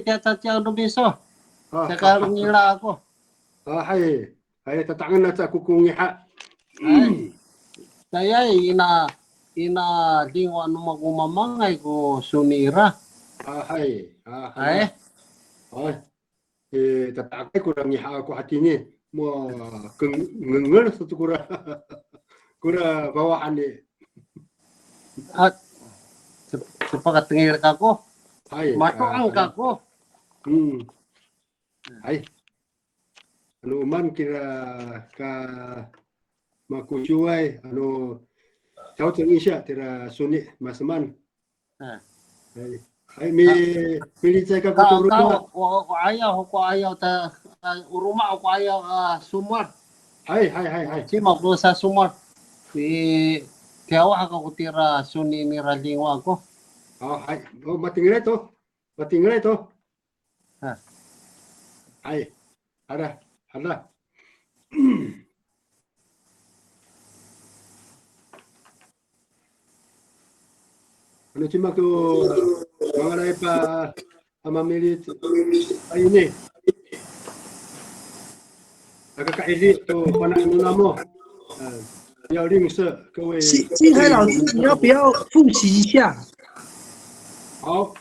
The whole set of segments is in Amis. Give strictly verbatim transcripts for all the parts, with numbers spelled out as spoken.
tiya caciyaw no miso. Saka longila ako. A, hay. Hay, tata'angen aca ko, ko ngiha. Hay. Tayay, ina, ina lingwa no mako mamangay ko soni ira. A, hay. A, hay. Hay. E, tata'akay kora ngiha ako hatini. Mo, keng-, ngengel sato kora. Kora fawahan i. A, sep-, sepakatengil kako. Hay, mato'ang kako. Hmm. Hay. Ano o maan kira ka makosiway, ano, 调整一下 tira soni, masamaan. Hay. Hay, mi, milicay kako to roma. Ka, o, o 'ayaw, ko 'ayaw ta, a, o roma ko 'ayaw, a, somowal. Hay, hay, hay, hay. Cima ko sasomowal. I, tiyawah kako tira soni nira lingwa ako. O, hay. O, matengilay to. Matengilay to. Ha. Hay. Ada. Ada. Ano cima ko mangalay pa, a, mamili, a, ini. Aka kaidi to fana' no namo. A, 不要吝啬，各位。金，金海老师，你要不要复习一下？好，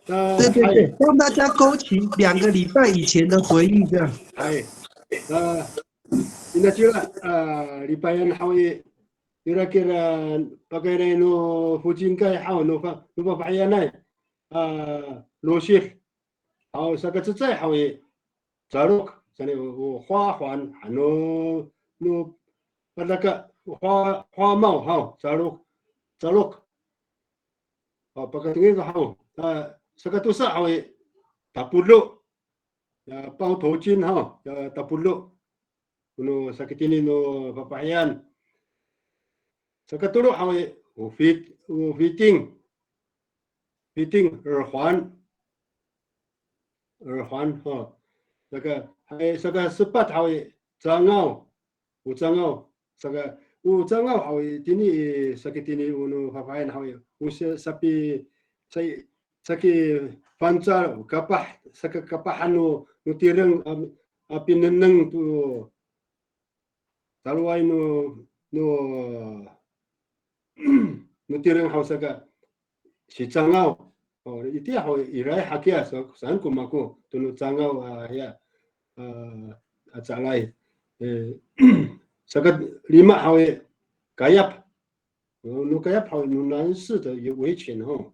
呃，对对对，让大家勾起两个礼拜以前的回忆，这样。Hay. A, ina cila, a, lipayan haw i, ira kira pakayraay no focingkay haw, no fa-, no fafahiyanay, a, losid. Haw, saka cecay haw i, calok, saan i, o, o 花环, ano, no, padaka, 花，花帽 haw, calok, calok. Haw, pakatengil haw. A, saka tosa haw i, tapodo. Ya, 包头巾 haw, ya, tapodo. Kono sakitini no fafahiyan. Saka tolo haw i, o fit-, o fitting. Fitting, 耳环. 耳环 haw. Saka, hay, saka sepat haw i, cangaw. O cangaw. Saka, o cangaw haw i, tini i, sakitini o no fafahiyan haw i, o sa-, sapi, sa-, saki fangcal, o kapah, saka kapahan no, no tireng, a, a pinengneng to, taloway no, no, no tireng haw saka sicangaw. O, itiya haw i, iraay hakiya, sa-, saan ko mako to no cangaw, a, hiya, a, a calay. E, saka lima haw i, kayap. No, no kayap haw, no 男士的围裙 haw.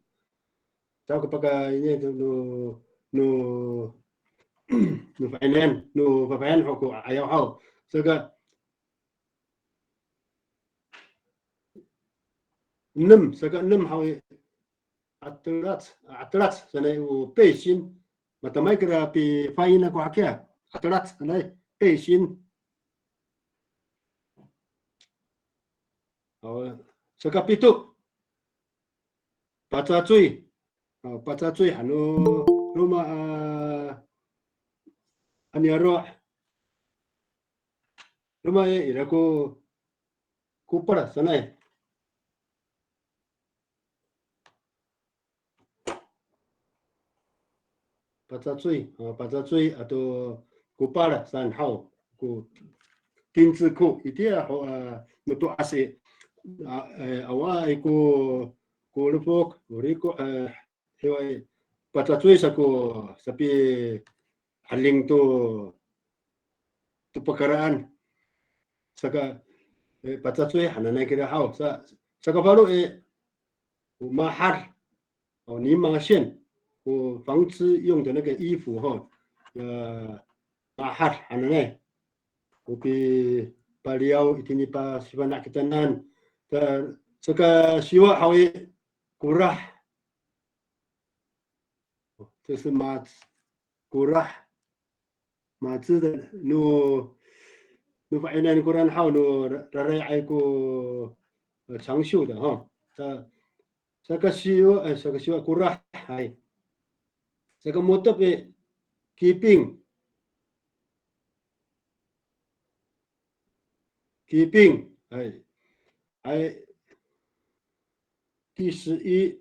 Caay ko paka ini no, no, no fafahiyan, no fafahiyan haw ko 'ayaw haw. Saka enem, saka enem haw i, 'atelac, 'atelac sanay o 背心. Matamaay kira pifaina ko hakiya. 'Atelac sanay, 背心. Haw, saka pito. Pacacoy. Haw, pacacoy han no roma, a, a niyaro'. Roma i, ira ko, kopal sanay. Pacacoy, a, pacacoy ato kopal saan haw, ko 丁字裤, itiya ho, a, no to'as i, a, e, awaay ko, ko lofok, o riko', e, hiway, pacacoy sa ko sapihaling to, to pakaraan. Saka, e, pacacoy hananay kira haw. Sa, saka falo i, o mahad, o 呢毛线, o 纺织用的那个衣服 ho, e, mahad hananay. O pipaliyaw itini pasifana' kitanan. Sa, saka siwa haw i, korah. 这是麻子, korah. 麻子 no, no fa'inayan koraan haw no ra-, rarayay ko, e, 长袖的 haw. Sa, saka siwa, e, saka siwa korah, hay. Saka mo^tep i, kiping. Kiping, hay. Hay, 第十一,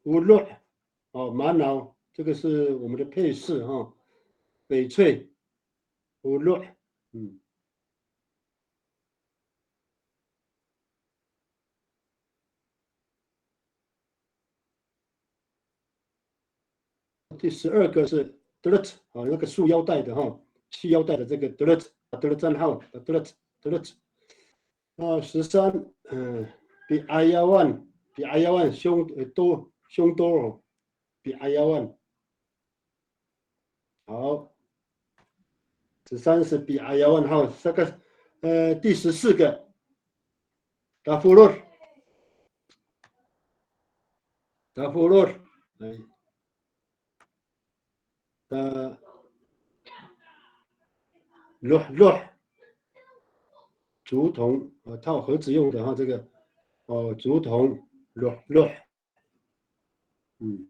wolo', o, manaw, 这个是我们的配饰哈，翡翠，olo'，嗯。 第十二个是 telec 啊，那个束腰带的哈，系腰带的这个 telec，telec 号，telec，telec。啊，十三，嗯，pi'ayawan，pi'ayawan 胸呃兜胸兜哦，pi'ayawan。好，十三是 pi'ayawan 号，这个呃第十四个 tafolod，tafolod，哎，ta loh loh，竹筒啊，套盒子用的哈，这个哦，竹筒 loh loh，嗯。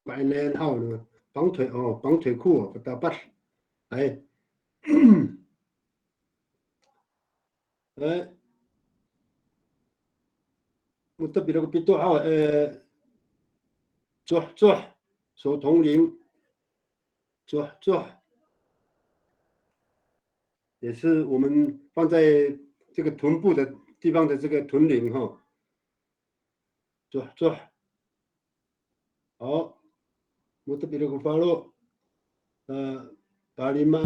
Pa'inay haw, 绑腿哦，绑腿裤哦，katapat. Ay. Ay. Motep ira ko pito haw, e, cohcoh, 手铜铃, cohcoh. 也是我们放在这个臀部的地方的这个臀铃哈。Cohcoh. 好，motep ira ko falo. E, palima,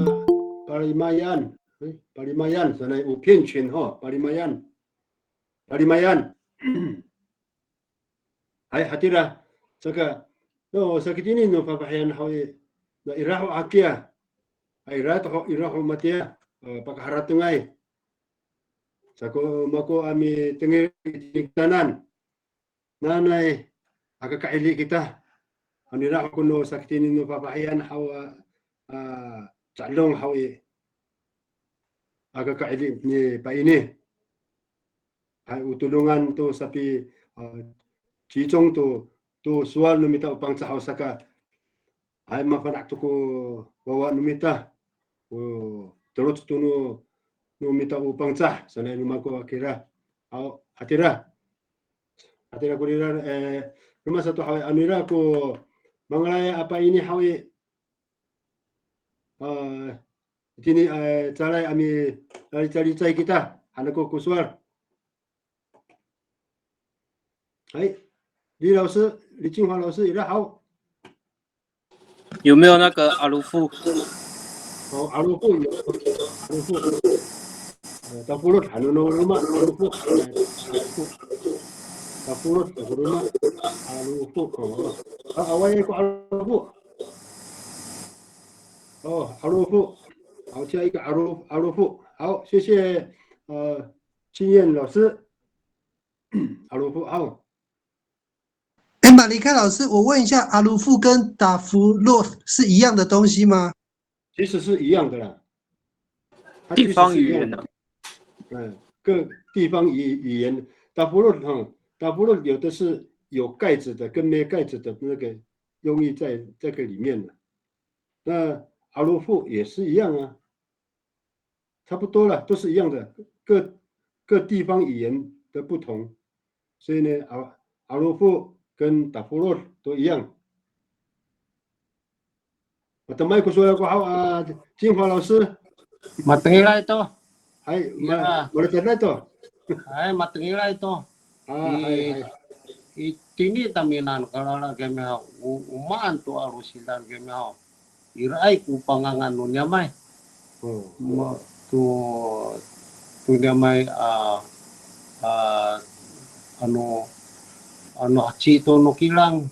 palimayan. E, palimayan, sanay o 片裙 ha, palimayan. Palimayan. Hay, hatira, saka, no, sakitini no fafahiyan haw i, na ira ho akiya, a ira to ho, ira ho matiya, e, pakaharatengay. Sako mako a mitengil i tini kitanan. Nanay, aka ka'ili kita. Ano ira ho ko no sakitini no fafahiyan haw a, a, calong haw i. Aka ka'ili ni paini. Hay, o todongan to sapi, a, cicong to, to sowal no mita o Pangcah haw saka. Hay, mafana' to ko wawa no mita. O teloc to no, no mita o Pangcah, sanay no mako a kira. Haw, hatira. Hatira ko rira, e, roma sato haw i, ano ira ko mangalay a paini haw i. A, itini, e, calay a mi, calicalicay kita, han ako ko sowal. Hay, 李老师, 李金华老师, ira haw. 有没有那个 'alofo？哦，'alofo 有，'alofo。E, tafolod han no roma, 'alofo. E, 'alofo. Tafolod han no roma, 'alofo. O, a, awaay ko 'alofo. O, 'alofo. Haw, 下一个 'alo, 'alofo. 好，谢谢，呃，金燕老师。'Alofo 好。哎，马里克老师，我问一下，'alofo 跟 tafolod 是一样的东西吗？其实是一样的啦。它其实是一样的。地方语言啊。嗯，各地方语，语言，tafolod 哈，tafolod 有的是有盖子的，跟没盖子的那个用意在这个里面的。那 'alofo 也是一样啊，差不多了，都是一样的，各，各地方语言的不同。所以呢，'a，'alofo 跟 tafolod 都一样。Matengilay ko sowal ako haw, a, 金华老师。Matengilay to. Hay, ma, ya. Malecaday to. Hay, matengilay to. A, i, hay, hay. Itini tamiyanan kalala kiyami haw, o, o maan to a losidan kiyami haw. Iraay ko pangangan no niyamay. O. Ma, to, to niyamay, a, a, ano, ano heci to no kilang.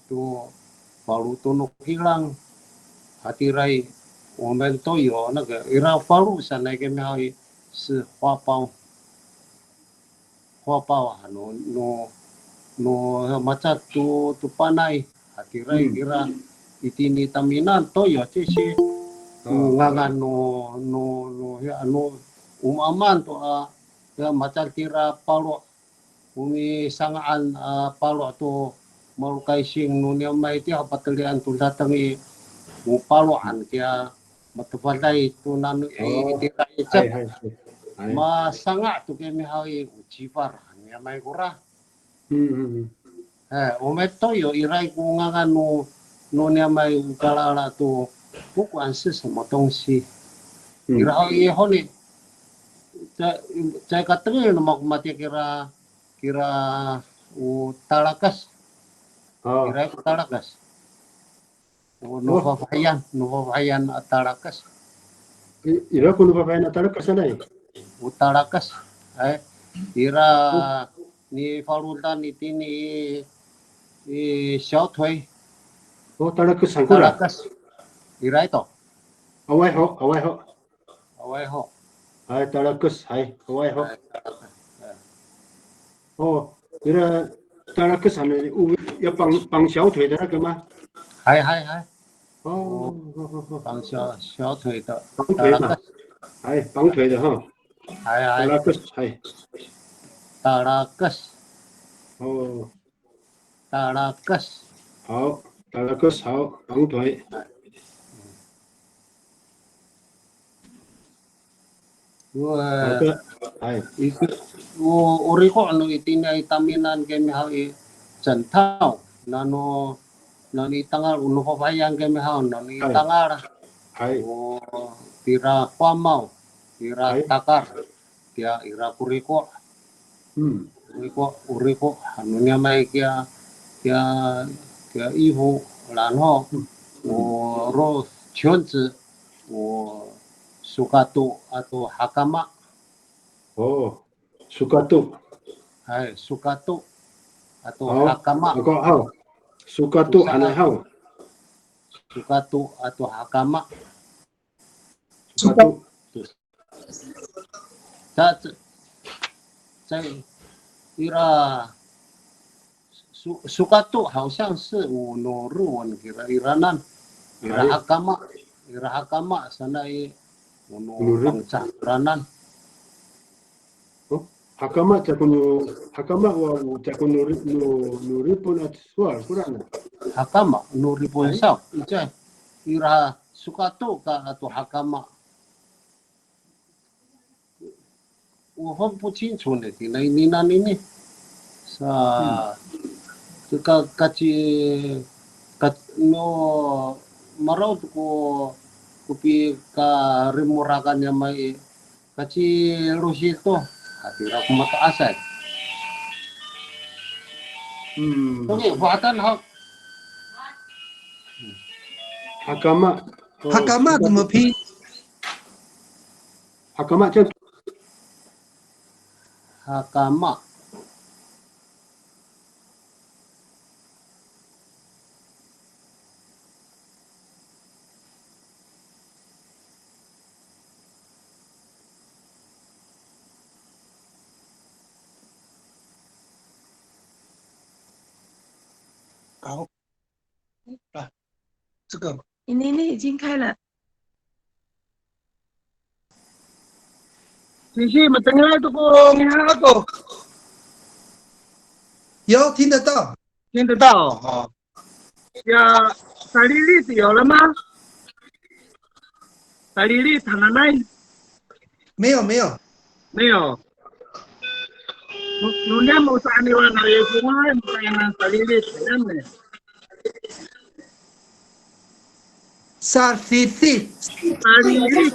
To falo to no kilang. Hatiray, o maan to yo, 那个, ira falo sanay kiyami haw i, 是花包. 花包 ano, no, no, macal to, to panay, hatiray, hmm, ira, itini tamiyanan to yo, 这些, o ngangan no, no, no, ya, ano, o maamaan to a, ya, macal kira palo', o misanga'an a palo' to, malokaysin no niyamay itiya, patelian to dateng i, o palo' han kiya, matefaday to nano i, oh, itira i cep. Hay, hay, hay. Hay. Masanga' to kiyami haw i, o cifar, niyamay kora. Hmm, hmm, hmm. E, o matoyo, ira ko ngangan no, no niyamay o kalaala to, 不管是什么东西. Hmm. Ira haw i honi, ca, caay katengil no mako matiya kira, kira o talakes. Oh. Ira ko talakes. O, no fafahiyan, no fafahiyan a talakes. I, ira ko no fafahiyan a talakes sanay? O talakes. Ay, ira nifalodan itini i, i 小腿. O, talakes han kora. Talakes. Ira ito. Awaay ho, awaay ho. Awaay ho. Hay, talakes, hay, awaay ho. Hay, talakes. Hay. O, ira talakes han, o, ya 绑，绑小腿的那个吗？Hay, hay, hay. O, o, o, o. 绑小，小腿的。绑腿嘛。Talakes. Hay, 绑腿的哈。Hay, hay. Talakes, hay. Talakes. O. Talakes. 好，talakes 好，绑腿。Wa, 好的，哎。Ito, o, o riko' no itini i tamiyanan kiyami haw i, 枕头, nano, nano i tangal, o no fafahiyan kiyami haw, nano i tangal. Hay. O, tira famaw, tira takar. Kiya ira ko riko'. Hmm. Riko', o riko', ano niyamay kiya, kiya, kiya ifo, 然后, o ro, 裙子, o sokato ato hakama. O, sokato. Hay, sokato ato hakama. Ako, haw. Sokato, hanay haw. Sokato ato hakama. Sokato. Ca, ca, ca, ira, so, sokato 好像是 o no 日文 kira iranan. Ira hakama, ira hakama sanay o no Pangcah iranan. O, hakama caay ko no, hakama wa, o caay ko no, no, no Ripon a sowal kora na. Hakama, no Ripon saw. Ica, ira sokato ka ato hakama. 我分不清楚呢，kina ininan ini. Sa, ka, kaci, ka, no, maraod ko, ko pikarimorakan niyamay i, kacilosid to, hatira ko mato'asay. Hmm. Oke, fohatan haw. Hakama. O, hakama 怎么拼？ Hakama 这样。Hakama. Hao. 啊，这个。Ini, ini 已经开了。Singsi, matengil to ko ngiha ako. 有，听得到。听得到，哦。Ya, salilit 有了吗？Salilit hananay. 没有，没有。没有。No, no niyam o saaniwan a i fongohay, makayanan salilit, niyam ne. Salilit. Salilit.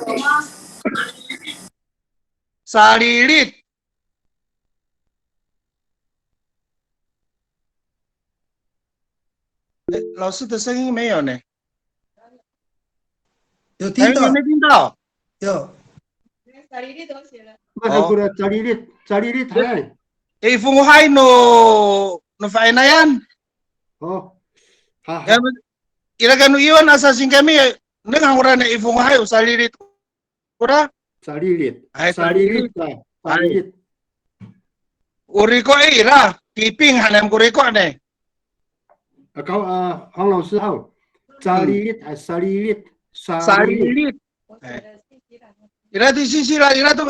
Salilit. 哎，老师的声音没有呢。有听到。哎，有没有听到？有。那还不如 salilit, salilit, hay. I fongohay no, no fa'inayan. O. Ha, ha. Ya, ira kano iwan a sasing kami, nengneng han kora na i fongohay, o salilit. Kora? Salilit. Ay, salilit. Salilit, a, salilit. Ay. O riko' ira, kiping han niyam ko riko' ne. Ako, a, 黄老师 haw. Salilit, a, salilit. Salilit. Salilit. Ay. Ira to sisila, ira to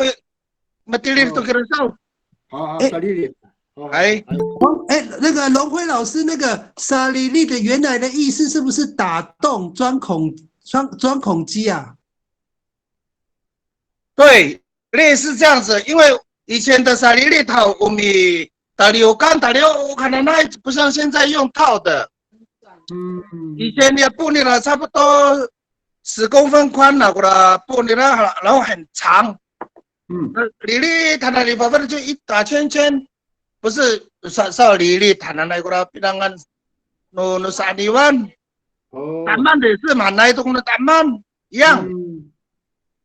matilid to kira saw. 好，好，哎，salilit. 好，好，哎，好。哎，那个龙辉老师，那个 salilit 的原来的意思是不是打洞、钻孔、钻，钻孔机啊？对，类似这样子，因为以前的 salilid 套，我们 taliyokan，taliyokan 的那不像现在用套的。嗯，以前的布呢，差不多十公分宽了，过来布呢，然后很长。嗯，那 lilid 它那里 babar 就一大圈圈，不是少少 lilid 它那里过来 pinangan no no sa'aniwan。哦， Taman 的是嘛，那一种的 taman 一样。嗯，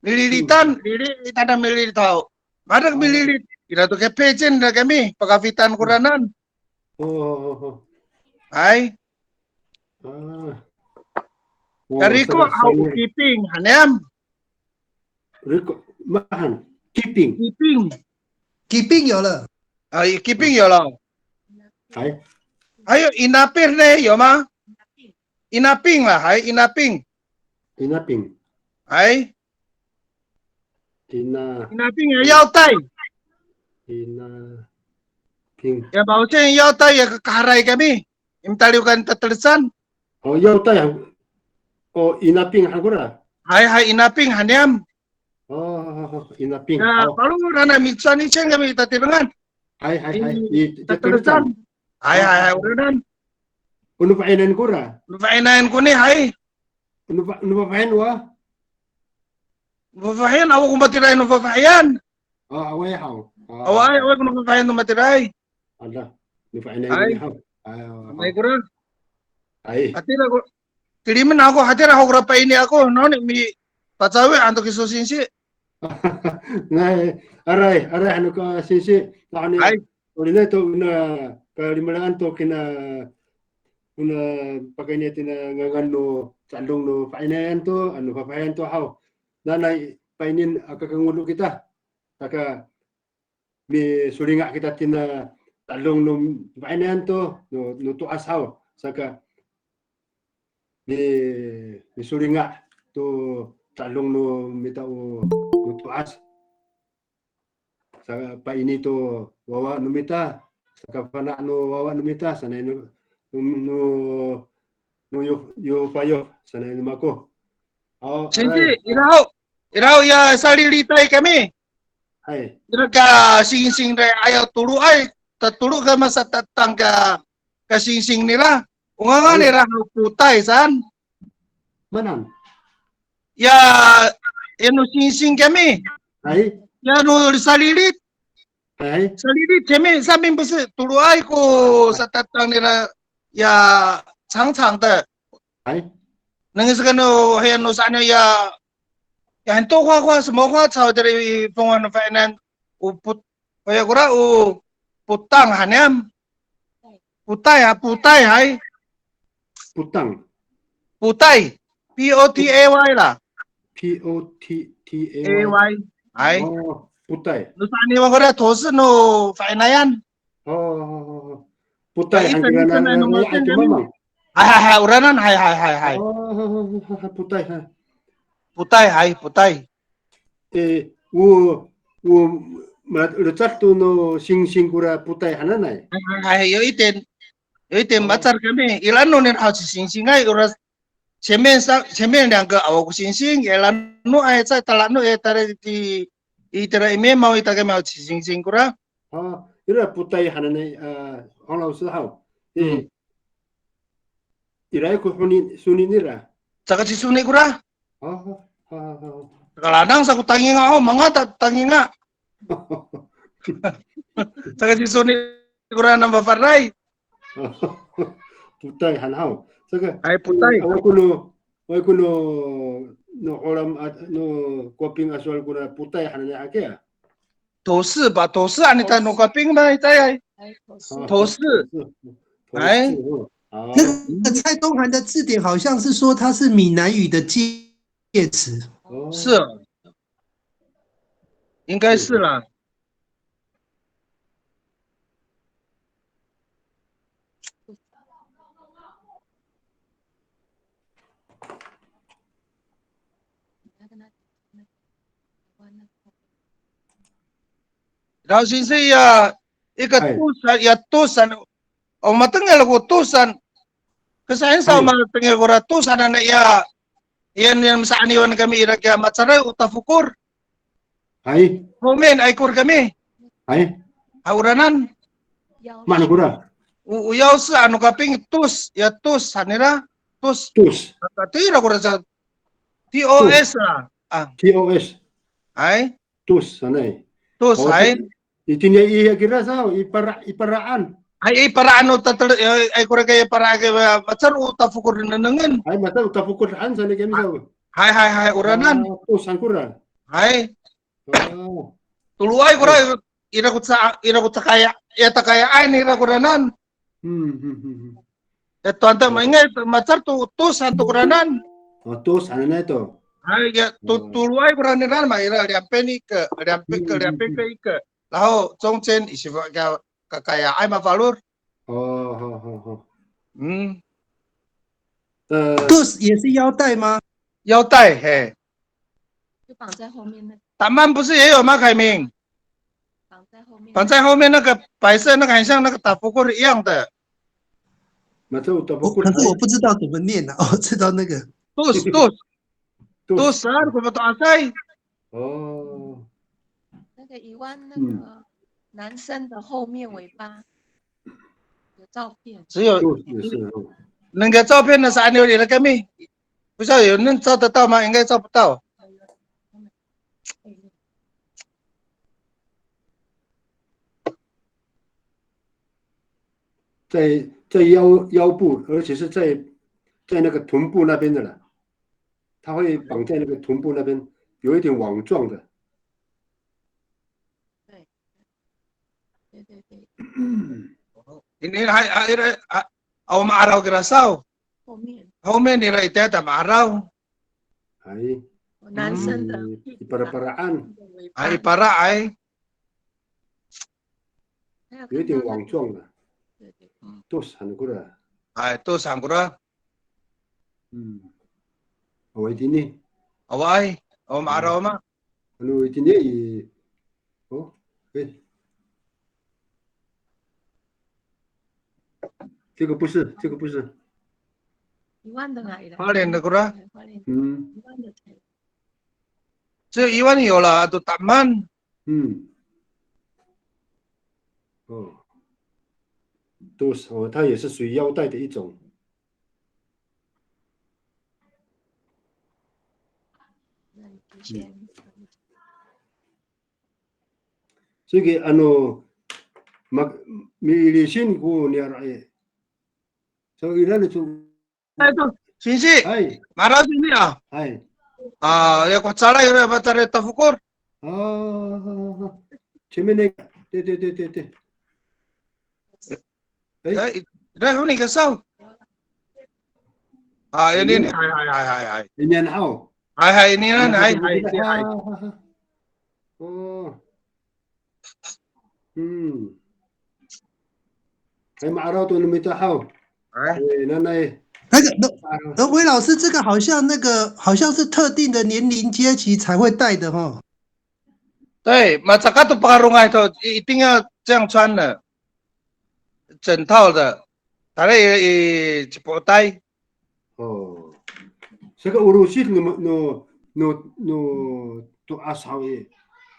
Lililitan, lilid 它的 mililid 套，mana mililid, ira to kepecin na kami, pakafitan koranan. 哦哦哦 Ay, 哦，啊，哦 kariko 这个 haw 三月 kiping, hanyam. Riko, mahan, kiping. Kiping. Kiping 有了， Ay, kiping 有了。哎， Ayo, inapir 呢，有吗？Inaping 啦，还 inaping。 Inaping. Ay, Ina, inaping ya 腰带。 inaping. Ya, 保健腰带 ya kakaharay kami. Im taliyokan tatelesan. Oh, 腰带 han. Oh, inaping han kora. Hay, hay, inaping hanyam. Oh, inaping. Ya, Oh, palo rana mitsuan icen kami tatirengan. hay, hay, hay. I, I, tatelesan. Hay, hay, hay, oranan. Unu fa'inayan kora? Unu fa'inayan ko ni, hay. Unu fa, unu fa'inayan wa? Unu fa'inayan, awa ko matiraay unu fa'inayan. Oh, awaay haw. Oh. Awaay, awaay ko unu fa'inayan no matiraay. Ada. Unu fa'inayan Hay. Haw. Ay, oh, Hay kora. Ay. Hatira ko. Tilimen ako, hatira ako kora paini ako. No ni mi pacawi anto kiso singsi. Nay, aray, aray, ano ka singsi. Ano ni? Hay. Olinay to, ona kalimelaan to kina, ona pakayni tina ngangan no ca'dong no fa'inayan to, ano fafahiyan to haw. Nanay painin aka kangodo kita. Saka misolinga' kita tina ca'dong no fa'inayan to, no, no to'as haw. Saka mi, misolinga' to ca'dong no mita o, no to'as. Sa paini to wawa no mita, sakafana' no wawa no mita, sanay no, no, no, no yo, yo fayo, sanay no mako. Aw, Singsi, aray. Ira ho, ira ho ya salilitay kami. Hay. Ira ka singsing ray ayaw toloay, tatolo ka masatatang ka, ka singsing nira. O ngangan nira haw Potay saan. Manan? Ya, ya no singsing kami. Hay. Ya no salilit. Hay. Salilit kami, samin 不是 toloay ko satatang nira ya 长长的. Hay. Nangis ka no, ya no saan ya, ya 很多花花什么花草 dari 凤凰 no fa'inayan, o pot, o ya kora o potang hanyam. Potay ha, potay hay. Potang. Potay. P O T A Y la. P O T T A A Y. Y. Hay. Oh, potay. No saan i wa kora 都市 no fa'inayan. Oh, oh, oh, oh. Potay, Ay, han isa, kira isa na, na, na, no, na, isa ito na. Mamang. Hay, hay, hay, oranan, hay, hay, hay, hay. Oh, potay, ha. Potay, hay, potay. Eh, o, o, ma, lecad to no singsing kora potay hananay. Hay, hay, hay, 有一点, 有一点 macar kami. Ira no nira haw sisingsingay, ora 前面三, 前面两个 awa ko singsing, ira no ay sa tala no, eh, tara ti, itira i mimaw ita kami haw sisingsing kora. Ah, ira potay hananay, ah, 黄老师 haw. Eh, ira ko soni, soni nira. Saka ci soni kora. Ah, ah, ah, ah. Kalanang sa ko tanginga, o, manga ta, tanginga. Saka ci soni kora nang fafaray. Potay han haw. Saka, Ay, potay. Awa ko no, awa ko no, no 'Olam, a, no Kowaping a sowal kora potay hananay hakiya. 都市 ba, 都市 anita no Kowaping ba, itayay. 都市. 都市. 哎。都市, oh. 啊. 那个蔡东涵的字典好像是说它是闽南语的借借词。哦。是哦，应该是啦。 然后先生呀，一个 哎。 tosan, ya tosan, o matengil ko tosan. Kasi 很少 哎。 matengil ko ra tosan, ano ya, yan, yan, saan iwan kami ira kiya macaray o tafokor. Hay. 后面 ay kora kami. Hay. Hay oranan. Maan kora? O, o 腰是 ano kaping tos, ya tos han nira. Tos. Tos. Tira kora sa. T O S a. A. T O S. Hay. Tos hanay. Tos, hay. Itini i kira sa, i para, i paraan. Hay, i paraan o tatel, ay, kora kay paraan kay, macar o tafokod nengnengen. Hay, macar o tafokod han sa ni kami sa. Hay, hay, hay, oranan. A, tos han kora. Hay. A. Toloay kora, ira ko ca, ira ko cakaya, ya takaya ay nira koranan. Hmm, hmm, hmm, hmm. Ya, to han ta, maingay, macar to tos han to koranan. O, tos hananay to. Hay, ya, to, toloay koranan ma ira, 两边一个, 两边一个, 两边一个. 然后中间 i sifa ka, kakayaay mafalod. O, ho, ho, ho. Hmm. 呃，tos 也是腰带吗？腰带，嘿。就绑在后面那个。Taman 不是也有吗，凯明？绑在后面。绑在后面那个白色那个，很像那个 tafokod 一样的。那这个 tafokod 可是我不知道怎么念啊，我知道那个。Tos, tos. Tos. Tos, saan ko mato'asay. 哦。那个一万那个男生的后面尾巴有照片。只有，tos 也是哦。那个照片呢，是 ano ira kami。不知道有人照得到吗？应该照不到。在，在腰，腰部，而且是在，在那个臀部那边的了。它会绑在那个臀部那边，有一点网状的。对，对，对，对。Ini hay, hay, hay, a, o ma'araw kira saw. 后面。后面 nira itiya ta ma'araw. Hay. 男生的。Hmm, i paraparaan. Hay, i para, hay. 有一点网状了。对，对。Tos han kora. Hay, tos han kora. Hmm. Awa itini. Awaay, o ma'araw ma. Ano itini i, o, e. 这个不是，这个不是。一万的啦，一万。花莲的 kora. 花莲。嗯。一万的才。只有一万有了，ato taman. 嗯。哦。Tos, 哦，它也是属于腰带的一种。那你先。嗯。Saka ano, ma, miilisin ko niyaro' i. So, ira to. Ay, to, singsi. Hay. Ma'araw singsi a. Hay. A, ya ko calay, ya ko calay tafokod. A, cimini. Te, te, te, te, te. Ay. Ay, ira honi kasaw. A, ini, ini. Hay, hay, hay, hay, hay. Inian haw. Hay, hay, inian, hay, hay, hay, hay. O. Hmm. Hay, ma'araw to no mita haw. Ay. E, nanay. 那个，那，那魏老师，这个好像那个，好像是特定的年龄阶级才会戴的哈。对，macakat to pakarongay to, 一定要这样穿的，整套的。Tayra i, i cipo'otay. O. Saka o losid no, no, no, no to'as haw i.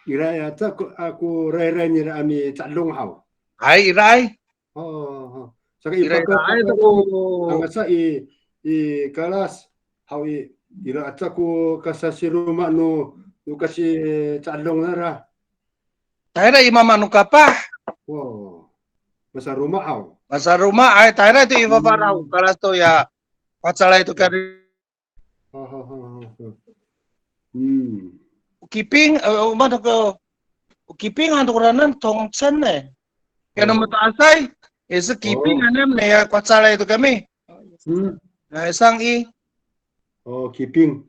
Ira aca ko, a, ko rayray nira a mica'edong haw. Hay, iraay. O, o, o. Saka i, ira, paka, iraay paka, to ko, angasa i, i kalas haw i. Ira aca ko kasasiroma no, no kasica'edong nara. Tayra i mama no kapah. O. Masaroma haw. Masaroma, ay, tayra to i fafara, o kalas to ya. Pacalay to kari. Ha, ha, ha, ha, ha. Hmm. O kiping, e, o maan ko, o kiping han to koranan tongcen e. Kaya no mato'asay, e, sa kiping hanan ne, ya ko calay to kami. Hmm. Ay, sang i. O, kiping.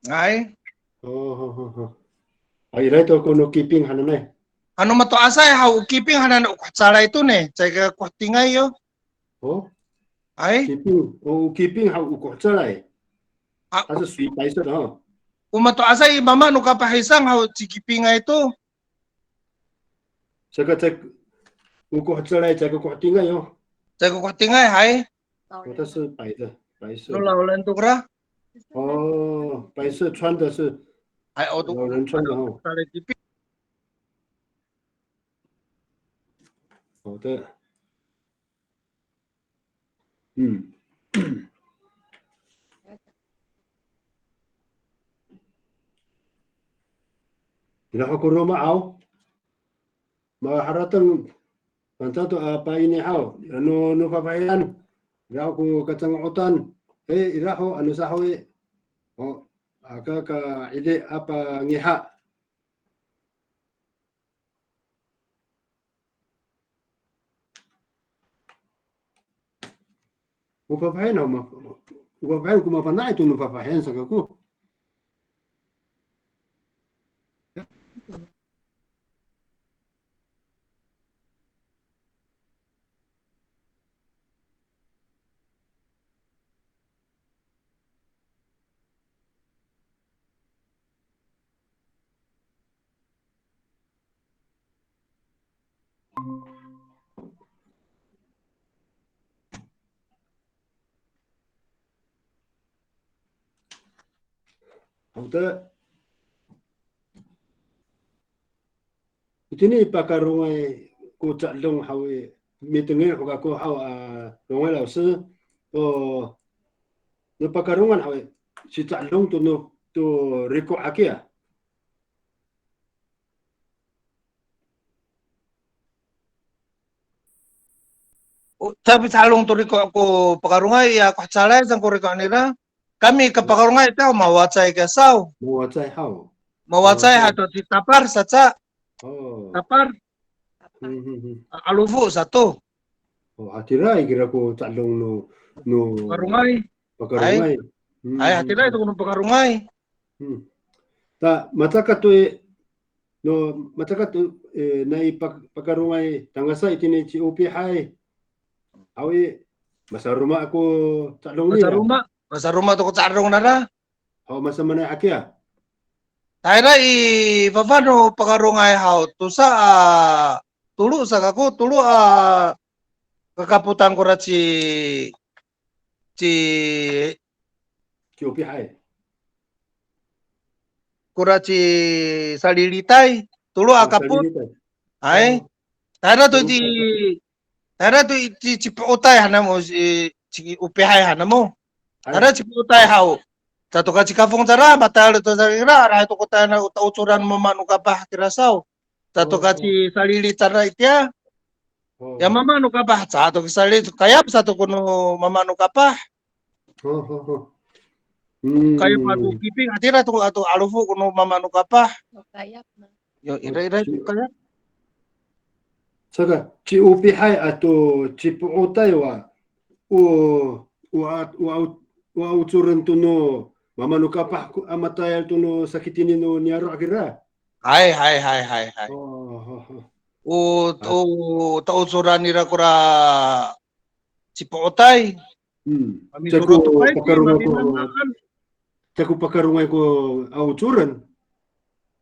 Ay. O, ha, ha, ha. Ay, ira to ko no kiping hanan e. Ano mato'asay haw o kiping hanan o ko calay to ne, caay ka ko tingay yo. O? Ay? Kiping, o, kiping haw o ko calay. A, 它是属于白色的哈。O mato'asay i mama no kapah i sang haw cikipingay to. Saka caay, o ko calay, caay ko ko tingay yo. Caay ko ko tingay, hay. O, 它是白的，白色的。No 老人 to kora. O, 白色穿的是，hay, o to 老人穿的哈。Calay kiping. 好的。嗯。Ira ho ko roma haw. Maharateng, fangcal to a paini haw. Ano, no fafahiyan. Ira ho ko kacango'otan. E, ira ho, ano saho i. O, aka ka ide a pangiha. O fafahiyan, o ma-, o fafahiyan ko mafana'ay to no fafahiyan sa kako. Haw ta. Itini pakarongay ko Ca'dong haw i, mitengil ho kako haw a, rongay 老师. O, no pakarongan haw i, sica'dong to no, to riko' hakiya. O, caay pica'dong to riko' ko pakarongay, ya ko hecalay saan ko riko' nira. Kami ko pakarongay itiya mawacay kiya saw. Mawacay haw. Mawacay hato ci Tapar saca. O. Tapar. Hmm, hmm, hmm. A, 'alofo sato. O, hatira i kira ko Ca'dong no, no pakarongay. Pakarongay. Hay. Hmm, hay, hmm, hatira i to ko no pakarongay. Hmm. Ta, macakat to i, no, macakat to, e, nai pak-, pakarongay tangasa itini ci Opihay. Haw i, masaroma ko Ca'dong nira. Masaroma, masaroma to ko Ca'dong nara. Haw, masamaanay hakiya. Tayra i fafa'ed no pakarongay haw, tosa a, tolo sa kako, tolo a kakapotan kora ci, ci, ci Opihay. Kora ci Salilitay, tolo a kapot. O, Salilitay. Hay. O. Tayra to ci, tayra to i, ci, ci Po'otay hanamo, ci, ci Opihay hanamo. Hay. Tayra ci Po'otay haw. Sato ka ci Kafong cara, matayal to sa ira, arahay to ko tayra o ta'ocoran mama no kapah kira saw. Sato ka ci Salili cara itiya. O. Ya mama no kapah, sato ka Salili, kayap sato ko no mama no kapah. O, o, o. Hmm. Kayap ato kiping, hatira to ato 'alofo ko no mama no kapah. Kayap na. Yo, ira, ira, ci, kayap. Saka, ci Opihay ato ci Po'otay wa, o, o a, o a, o a ocoren to no mama no kapah ko a matayal to no sakitini no niyaro' kira. Hay, hay, hay, hay, hay. O, o, o. O, o, ta'ocoran nira kora ci Po'otay. Hmm. Caay ko pakarongay ko, caay ko pakarongay ko a ocoren.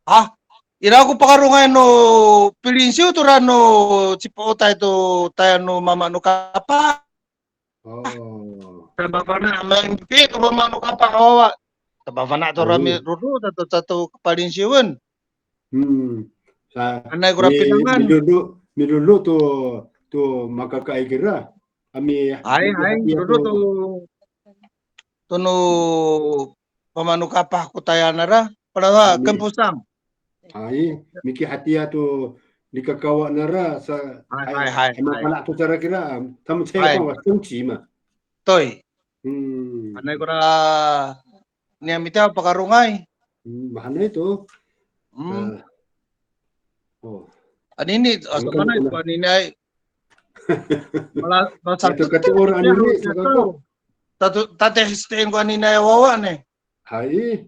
Ha? Ira ko pakarongay no pilinsiw tora no ci Po'otay to tayal no mama no kapah. O. Tamafana' mangpi to mama no kapah wawa. Tamafana' tora miroro sato, sato kapalinsiwen. Hmm. Sa, anay kora pinangan. Milolo, milolo to, to makakaay kira. Ami, hay, hay, milolo to, to no mama no kapah ko tayal nara. Pala, kemposang. Hay, mikihatiya to nikakawa nara sa, hay, hay, hay, hay. Mafana' to cara kira, tamcay pa wa tongci ma. Toy. Hmm. Anay kora niyam itiya pakarongay. Hmm, mahaenay to. Hmm. A, o. Anini, a, sopanay ko anini ay. Mala, mala, ito katoor anini, sa kako. Tato, tatihis tiin ko anini ay wawa ni. Hay.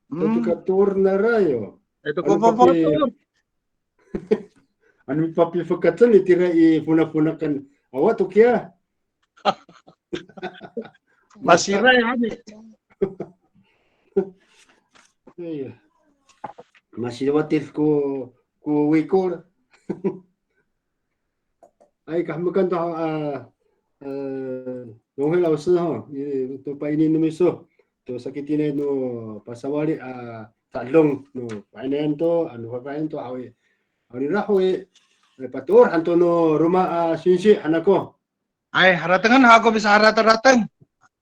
Hmm. Tato katoor nara yo. Ito ko papato. Ano papifekacen itira i fonafonakan awa to kiya. Masiray, hani. Iya. Masiwatid ko, ko wikol. Ay, kahemekan to, a, a, 荣惠老师 ho, i, to paini no miso, to sakitini no pasawali a Ca'dong no fainayan to, ano fafahiyan to haw i. Haw nira ho i, Patoor han to no roma a singsi han ako. Ay, haratengen ako, misaharaterateng.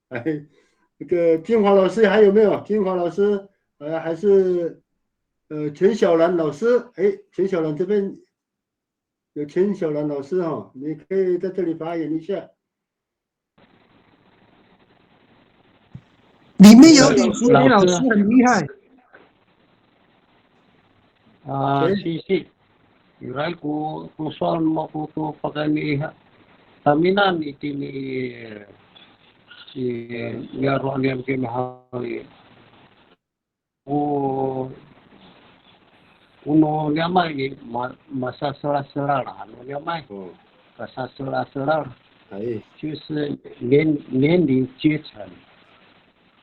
哎，这个金华老师还有没有？金华老师，呃，还是呃陈小兰老师？哎，陈小兰这边有陈小兰老师哈，你可以在这里发言一下。里面有李淑玲老师很厉害。 A, singsi, iray ko, ko sowal mako to pakayni i taminan itini i, i niyaro' niyam kemihaw i. O, o no niyam i, ma, masaselaselal, ano niyam i. Kasaselaselal. 就是年，年龄阶层。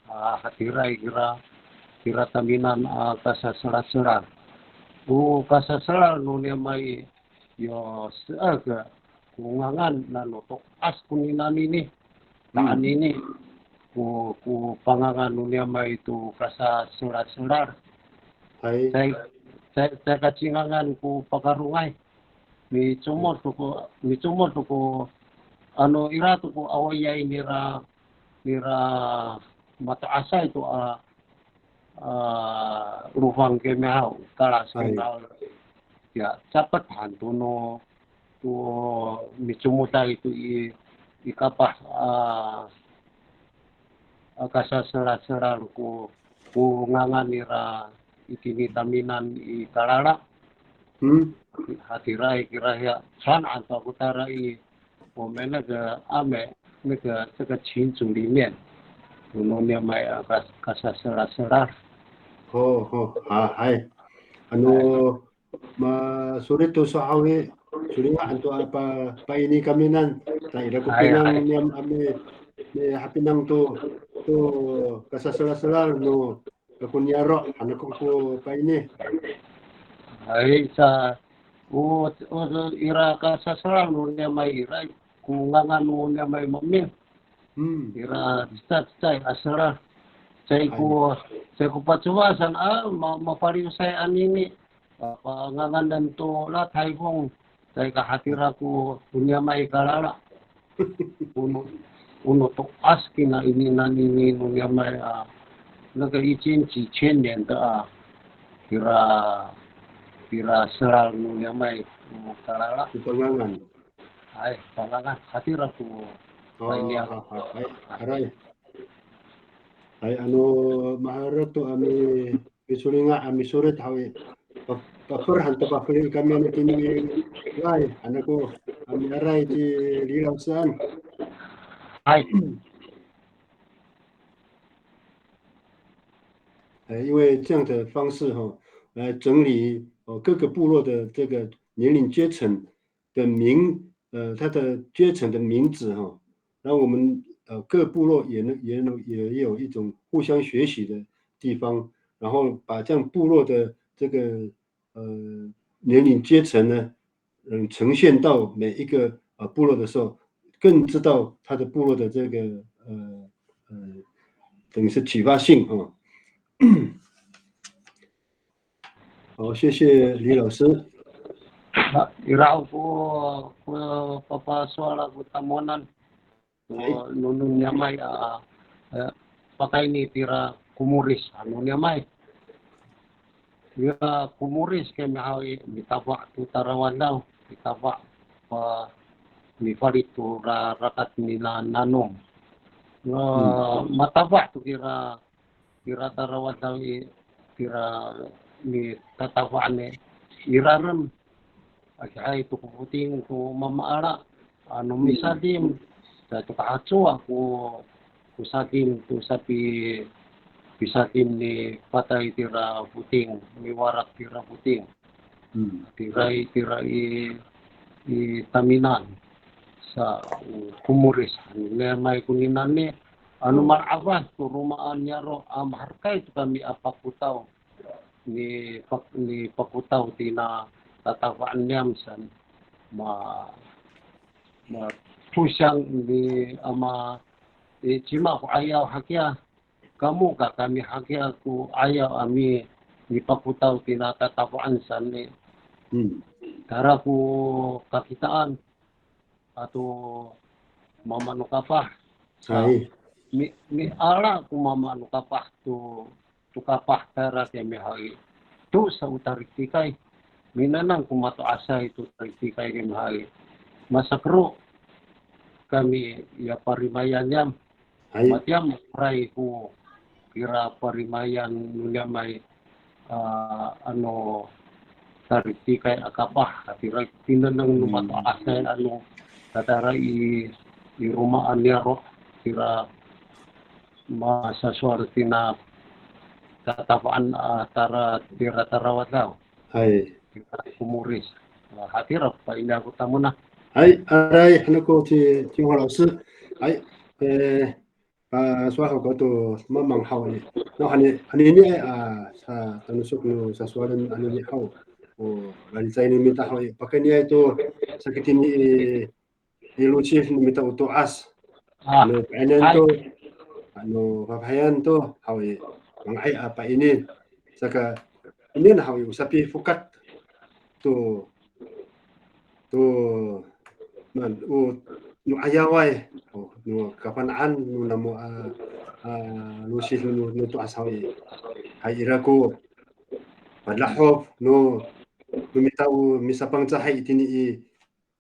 A, hatiraay kira, kira taminan a kasaselaselal. O kasaselal no niyam i, yo se'ek ko ngangan nano to'as konini. Taan ini, ko, ko pangangan no niyam i to kasaselaselal. Caay, caay, caay kacingangan ko pakarongay. Micomod to ko, micomod to ko, ano ira to ko awaayay nira, nira mato'asay to a, a, lofang kemihaw, kalas kemihaw. Ya, capet han to no, to micomoday to i, i kapah, a, a kasaselaselal ko, ko ngangan nira itini taminan i Kalala. Hatiraay kira hiya, saan han to ako tayra i, 我们那个阿美，那个，这个群组里面，no niyam i a kas-, kasaselaselal. Ho, ho, a, hay. Ano, masolit to so haw i, solinga' han to a pa, paini kaminan, ta ira ko pinang niyam a mi, mihapinang to, to kasaselaselal no kako niyaro', han ako ko paini. Hay, sa, o, o, ira kasaselaselal no niyam i ira, ko ngangan no niyam i maemin. Ira, cecay, cecay a selal. Caay ko, caay ko pacowa saan a, ma, mafaliwsay anini. Panganganen to la Tayfong, caay ka hatira ko, ko niyam i Kalala. O no, o no to'as kina ini nanini no niyam i a, 那个已经几千年的啊，kira, kira selal no niyam i, no Kalala. Ko pangangan. Hay, pangangan, hatira ko, hay, hay, aray. Hay, ano, maherek to a mi, misolinga' a misolit haw i. Pa, pafel han to, pafeli kami ano tini i, hay, han ako a miaray ci Li 老师 an. Hay. 哎，因为这样的方式哈，来整理，哦，各个部落的这个年龄阶层的名，呃，他的阶层的名字哈，让我们，呃，各部落也能，也能，也有一种互相学习的地方，然后把这样部落的这个，呃，年龄阶层呢，嗯，呈现到每一个，呃，部落的时候，更知道他的部落的这个，呃，呃，等于是启发性哈。好，谢谢李老师。A, ira ko, ko papasowal ako tamowanan. Hay. O, no, no niyam i, a, a, pakayni tira komoris, ano niyam i. Ira komoris kemihaw i, mitafa' to tarawadaw, mitafa' pa, mifalit to ra, rakat nira nanom. A, matafa' to kira, kira tarawadaw i, kira mitatafa'an i, ira rem. Adihay to ko foting to mamaala, ano misadim, caay to kahacowa ko, ko sadim to sapi, pisadim ni patay tira foting, miwarak tira foting. Tira i, tira i, i taminan sa, o, komoris, ano niyam i konini, ano mala'afas to roma a niyaro' a maherekay to kami a pakotaw. Ni pak-, ni pakotaw tina tatafa'an niyam san ma, ma, 互相 ni ama, i, cima ko 'ayaw hakiya, kamo ka kami hakiya ko 'ayaw a mi, mipakotaw tina tatafa'an san ni. Tara ko kakitaan ato mama no kapah. Sa, Hay. mi, miala ko mama no kapah to, to kapah tara kiyami haw i. To sa o tariktikay. Minanam ko mato'asay to tariktikay kiyami haw i. Masakero kami ya parimayan niyam. Hay. Matiyam, ray ko kira parimayan no niyam ay, a, ano, tariktikay a kapah, a tira tinengneng no Hmm. mato'asay ano, tatara i, i romaan niyaro', tira masasowal tina tatafaan, a, tara, tira tarawadaw. Hay. Komoris. A, hatira, pa'ini ako tamona. Hay, aray, han ako ci, ci 黄老师. Hay, e, pasowal ho ko to mamang haw i. Nawhani, anini, a, sa, tanosok no sasowalen anini haw. O, lalicay no mita haw i. Pakayni to, sakitini i, i losid no mita o to'as. A, no pa'inien to, ano fafahiyan to, haw i, manga'ay a pa'ini. Saka, inian haw i, o sapifokat to, to, man, o, no 'ayaway, o, no kafana'an, no namo a, a, losid no, no to'as haw i. Hay ira ko, padahof, no, no mita o misapangcahay itini i,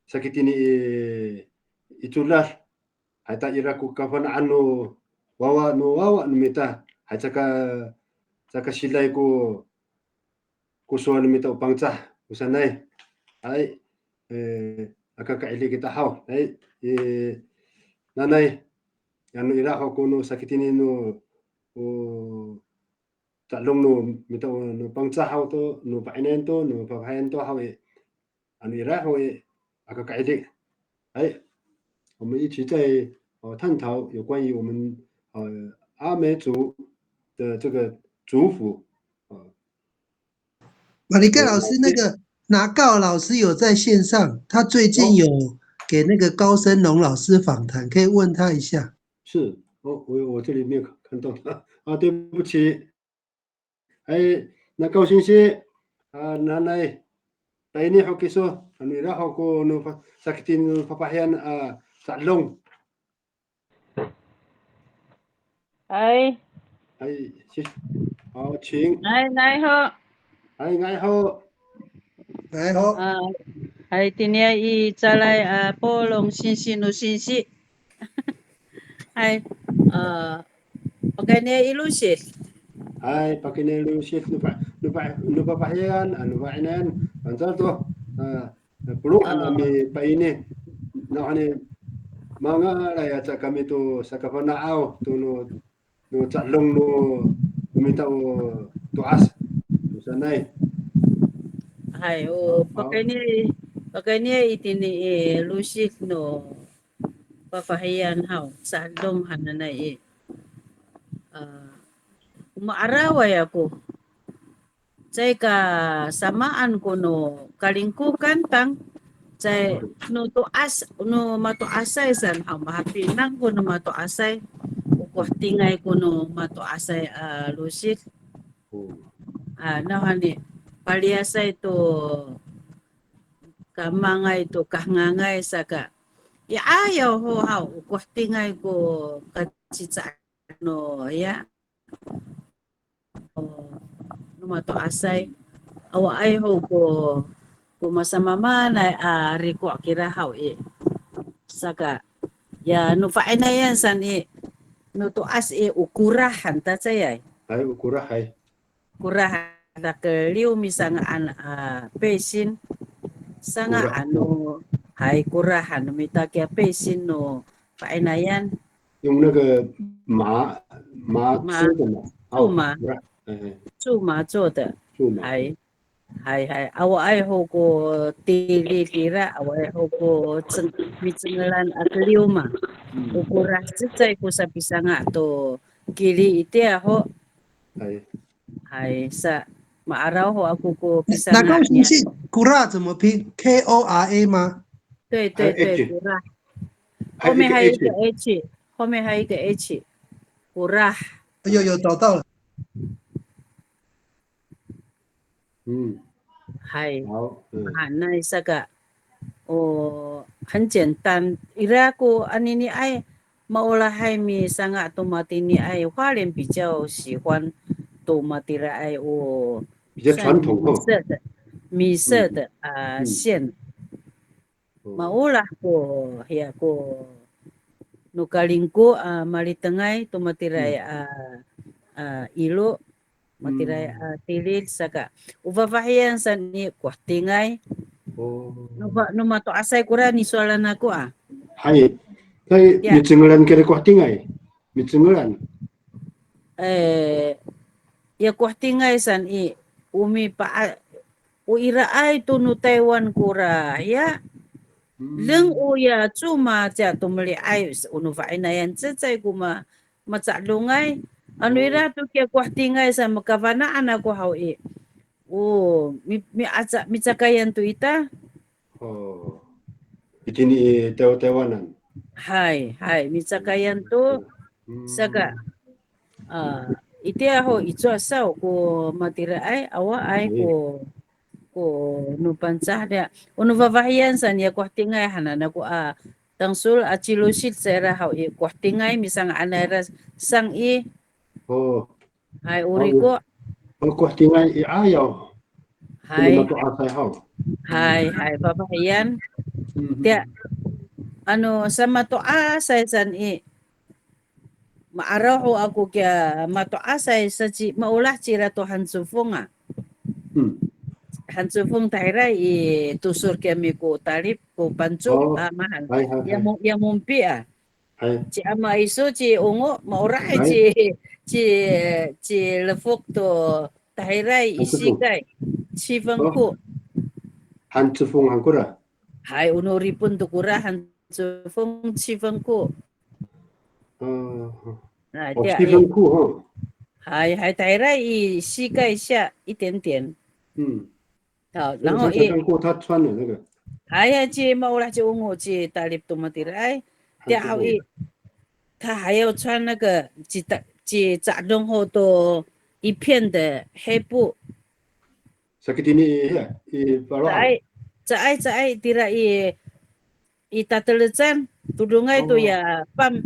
sakitini i, i codad. Hay ta ira ko kafana'an no wawa, no wawa no mita. Hay caka, caka siday ko, ko sowal no mita o Pangcah, o sanay. Hay, e, aka ka'idi kita haw. Hay, e, nanay, ano ira ho ko no sakitini no, o, ca'dong no mita o, no Pangcah haw to, no pa'inayan to, no fafahiyan to haw i. Ano ira ho i, aka ka'idi. 哎，我们一起再，呃，探讨有关于我们，呃，阿美族的这个族服，呃。 Malika 老师，那个拿告老师有在线上，他最近有给那个高升龙老师访谈，可以问他一下。是，哦，我，我这里没有看到他。啊，对不起。 Hay, Nakaw singsi, a, nanay, pa'ini ho kiso, ano ira ho ko no fa-, sakitini no fafahiyan a ca'dong. Hay. Hay, si, o, cing. Hay, nga'ay ho. Hay, nga'ay ho. Nga'ay ho. A, hay, tiniay i calay a polong singsi no singsi. Hay, a, pakayni i losid. Hay, pakayni i losid, no fa-, no fa-, no fafahiyan, a, no fa'inayan, fangcal to, a, polong han a mipa'ini, nawhani mangalay aca kami to sakafana'aw, to no, no ca'dong no, no mita o to'as, no sanay. Hay, o, a, a. Pakayni, pakayni itini i losid no fafahiyan haw, ca'dong hananay i. A, o ma'araway ako. Caay ka samaan ko no Kalingkokan tang, caay no to'as, no mato'asay san haw, mahapinang ko no mato'asay, o kohetingay ko no mato'asay a losid. O. A, nawhani, paliyasay to kamangay to kahengangay saka, i 'ayaw ho haw, o kohetingay ko kacicaan no, ya, o, no mato'asay. Awaay ho ko, ko masamaamaanay a riko' kira haw i. Saka, ya, no fa'inayan san i, no to'as i, o korah han ta caay. Hay, o korah, hay. Korah, takeliw misanga'an a 背心. Sanga'an no, hay, korah han no mita kiya 背心 no fa'inayan. 用那个麻，麻做的嘛，麻，哦，做麻。麻，哎，哎。做麻做的。做麻。Hay, hay, hay. Awaay ho ko tilid ira, awaay ho ko ceng-, micengelan a keliw ma. Hmm. O korah cecay ko sapisanga' to kili itiya ho. Hay. Hay, sa, ma'araw ho ako ko pisanga' niya. 那高雄是 Kora 怎么拼？K O R A 吗？对，对，对，还有 H。Kora。后面还有一个 H，后面还有一个 H，Kora。有，有，找到了。嗯。Hay. 好，嗯， Mahaenay saka, o, 很简单. Ira ko aniniay, maolahay misanga' to matiniay, 花莲比较喜欢 to matiraay, o, 比较传统哦。米色的，米色的啊线。Maolah ko, hiya ko, no Kalingko a malitengay to matiraay a, a ilo, matiraay a tilid saka. O fafahiyan san i Kohetingay. No, no mato'asay kora nisowalan ako a. Hay, kay micengelan kira Kohetingay. Micengelan. E, ya Kohetingay san i, o mipa'a, o iraay to no Taywan kora, ya. Deng o ya coma ciya to meli'ay, o no fa'inayan cecay ko ma, maca'longay. Ano ira to kiya Kohetingay san makafana'an ako haw i. O, mi, mi, aca, micakayan to ita. O, itini i Taywa, Taywanan. Hay, hay, micakayan to. Saka, a, itiya ho i cowa saw ko matiraay, awaay ko, ko no Pangcah diya. O no fafahiyan san ya Kohetingay hanan ako a, tangsol a cilosid sa ira haw i Kohetingay misanga'anay ira sang i. O. Hay, o riko'. O Kohetingay i 'ayaw. Hay. Mato'asay haw. Hay, hay, fafahiyan. Tiya, ano, sa mato'asay san i, ma'araw ho ako kiya mato'asay sa ci, maolah cira to Hancofong a. Hancofong tahira i tosor kiyami ko talip ko Pangcah a, mahan. Ya Mongpi a. Ci ama iso ci Ongo, maolah ci, ci, ci Lefok to tahira i Sikay, 七分库. Hancofong han kora. Hay, o no Ripon to kora Hancofong 七分库. 七分库 哈. Hay, hay, tahira i Sikay 下一点点. 好，然后 他穿的那个。Hay, hay, ci maolah ci Ongo ci talip to matiraay. Tiya haw i, 他还要穿那个 ci ta, ci ca'dong ho to 一片的黑布. Saki tini i, i falo. Caay, caay, caay, tira i, i tatelecan, todongay to ya 半,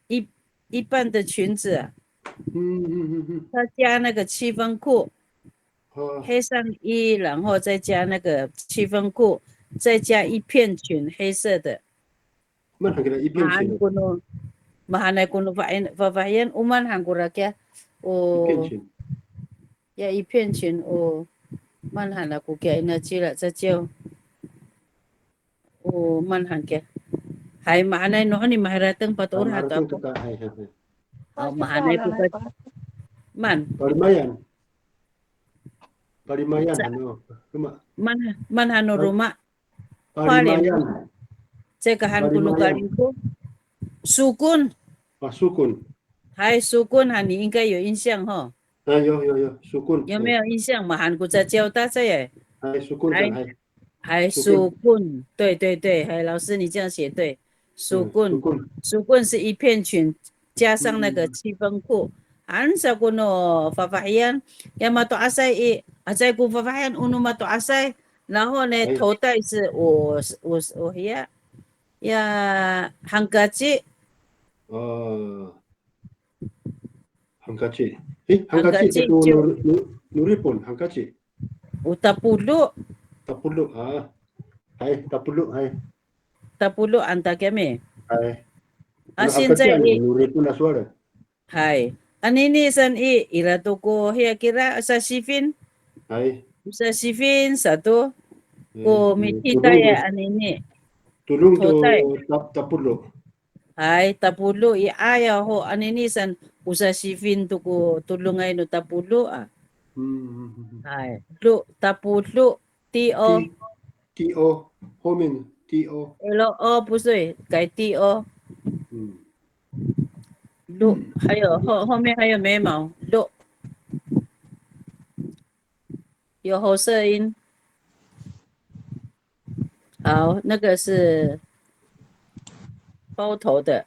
一, 一半的裙子啊。他加那个七分裤。 黑上衣，然后再加那个七分裤，再加一片裙，黑色的。Maan han kira 一片裙. Mahaen ko no, mahaenay ko no fafahiyan, o maan han kora kiya, o, 一片裙. Ya 一片裙, o, maan han ako kiya ina cila caciyaw. O, maan han kiya. Hay, mahaenay no honi maharateng patoor hato ako. Hay, hay, hay. O, mahaenay ko ka. Maan. Palimayan. Palimayan han no roma. Maan, maan han no roma. Palimayan. Caay ka han ko no Kalingko. Sokon. A, sokon. Hay, sokon han, 你应该有印象吼。A, yo, yo, yo, sokon. 有没有印象？Mahaen ko caciyaw ta caay. Hay, sokon han, hay. Hay, sokon. 对，对，对，hay, 老师，你这样写对。Sokon. Sokon 是一片裙，加上那个七分裤。Ano sa ko no fafahiyan, ya mato'asay i, a caay ko fafahiyan o no mato'asay. 然后呢，头带是 o, o, o hiya, ya hangkaci. Hangkaci. E, hangkaci to no, no, no Ripon, hangkaci. O tapolo. Tapolo, a. Hay, tapolo, hay. Tapolo han ta kiyami. Hay. A, 现在 i, no Ripon a sowal. Hay. Anini san i, ira to ko hiya kira, o sasifin. Hay. O sasifin sato. Ko mititay a anini. Todong to tapolo. Hay, tapolo i 'ayaw ho, anini san o sasifin to ko todongay no tapolo a. Hay, lo, tapolo, T O. T O, 后面 T O. L O, 不是，改 T O. 嗯。Lo, 还有，后，后面还有眉毛，lo. 有喉塞音。好，那个是包头的，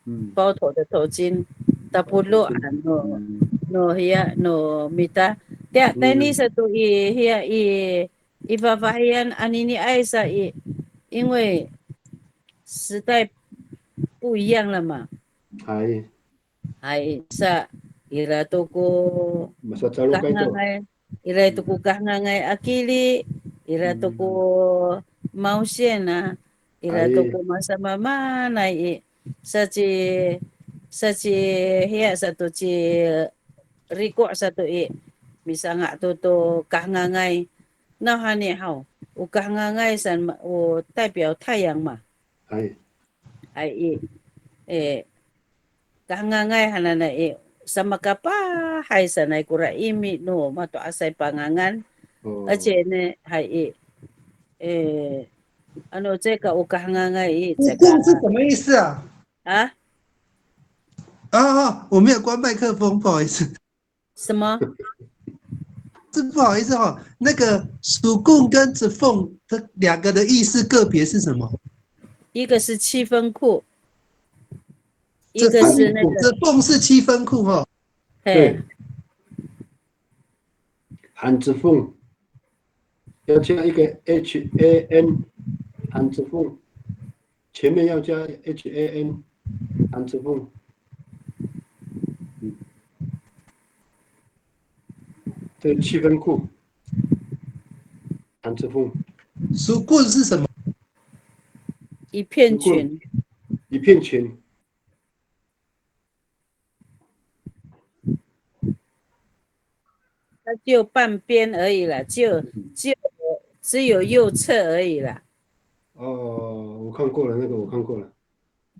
嗯。包头的头巾。Tapolo han no, no hiya, no mita. Tiya, tayni sato i, hiya i, i fafahiyan aniniay sa i, 因为时代不一样了嘛。 Hay. Hay, sa ira to ko Masacalokay to. Kahengangay, ira to ko kahengangay a kili, ira to ko mawsien a, ira to ko masamaamaanay i, sa ci, sa ci hiya sato ci riko' sato i, misanga' to to kahengangay. Nawhani haw, o kahengangay san ma-, o 代表太阳嘛。 Hay. Hay i, e, kahengangay hananay i, samakapahay sanay kora imi no mato'asay pangangan. 而且呢，hay i, e, ano, 这个 o kahengangay i, 这个 sukong 是什么意思啊？ 啊？ 啊，啊，我没有关麦克风，不好意思。 什么？ 是不好意思哈，那个 sukong 跟 cefong 这两个的意思个别是什么？ 一个是七分裤，一个是那个， cefong 是七分裤哈。 嘿，对。 Han cefong，要加一个 H A N，han cefong，前面要加 H A N，han cefong。嗯，这七分裤，han cefong。 Sukong 是什么？ 一片裙。 一片裙。 它只有半边而已啦，只有，只有，只有右侧而已啦。 哦，我看过了，那个我看过了。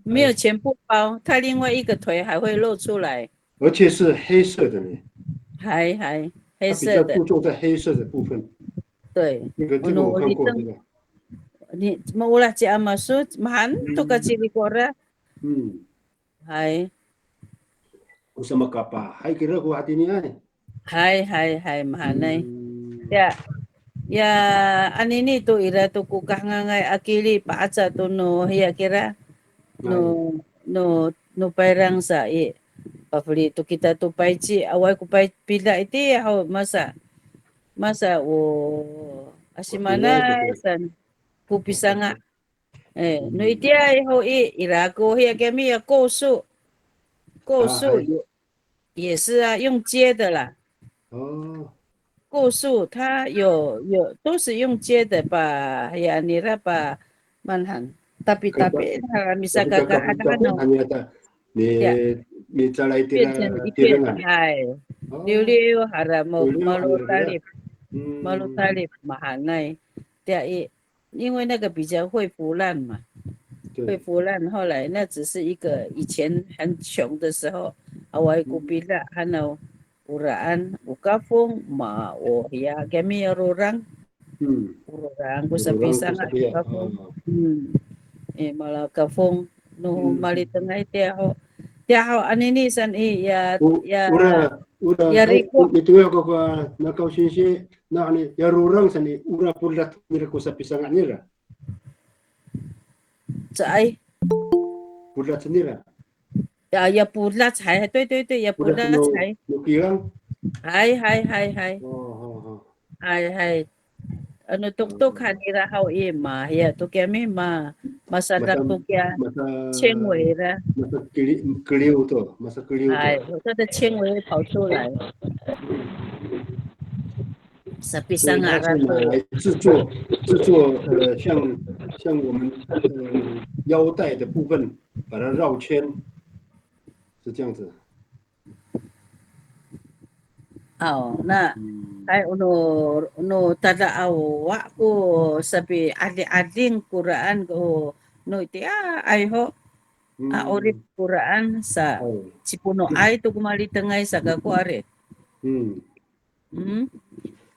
没有全部包，它另外一个腿还会露出来。 而且是黑色的呢。 还，还，黑色的。 它比较注重在黑色的部分。 对。 那个，这个我看过，这个。 你，maolah ci Ama so, mahaen to ka ci riko' ra. 嗯。 Hay. O samakapahay kira ko hatiniay. Hay, hay, hay, mahaenay. Hmm. Ya, ya, anini to ira to ko kahengangay a kili, pa'aca to no hiya kira. No, hay. No, no payrang sa i, pafeli to kita to payci, awaay ko pay-, pida itiya ho, masa, masa o, asimanay san ko pisanga'. E, no itiyaay ho i, ira ko hiya kiyami ya 构树，构树 也是啊，用接的啦。 哦。 构树它有，有，都是用接的吧，hiya nira pa, mahaen. Tapi, tapi, ha, misakakahad han no. Hanya ta, mi, ya. Micalay tira, 变成一片，tira na. Hay. 哦。 Liwliw hara mo, liwliw hara. Malotalip. Hmm. Malotalip, mahaenay. Tiya i, 因为那个比较会腐烂嘛，对。 会腐烂。后来那只是一个以前很穷的时候，awaay ko pida han no, oraan o kafong, ma, o hiya kiyami a rorang. Hmm. O rorang ko sapisanga' ko kafong. Hmm. E, mala kafong no malitengay tiya ho. Tiya ho anini san i, ya, ya, ora, ora, ya riko'. Mitengil kako, Nakaw singsi, na, ya rorang san i, ora podac nira ko sapisanga' nira. Caay. Podac nira. Ya, ya podac, hay, hay, 对，对，对，ya podac, hay. No kilang. Hay, hay, hay, hay. O, o, o. Hay, hay. Ano toktok han nira haw i, ma, hiya to kiyami ma, masadak to kiya, 纤维 ira. Masakeli-, keliw to, masakeliw to. Hay, 它的纤维会跑出来。 所以它是拿来制作，制作，呃，像，像我们，呃，腰带的部分，把它绕圈，是这样子。 Aw, na, hay, o no, o no tada awa ko sapi'ading'ading koraan ko no itiyaay ho. A 'orip koraan sa, cipono'ay to ko malitengay sa kako ari. Hmm.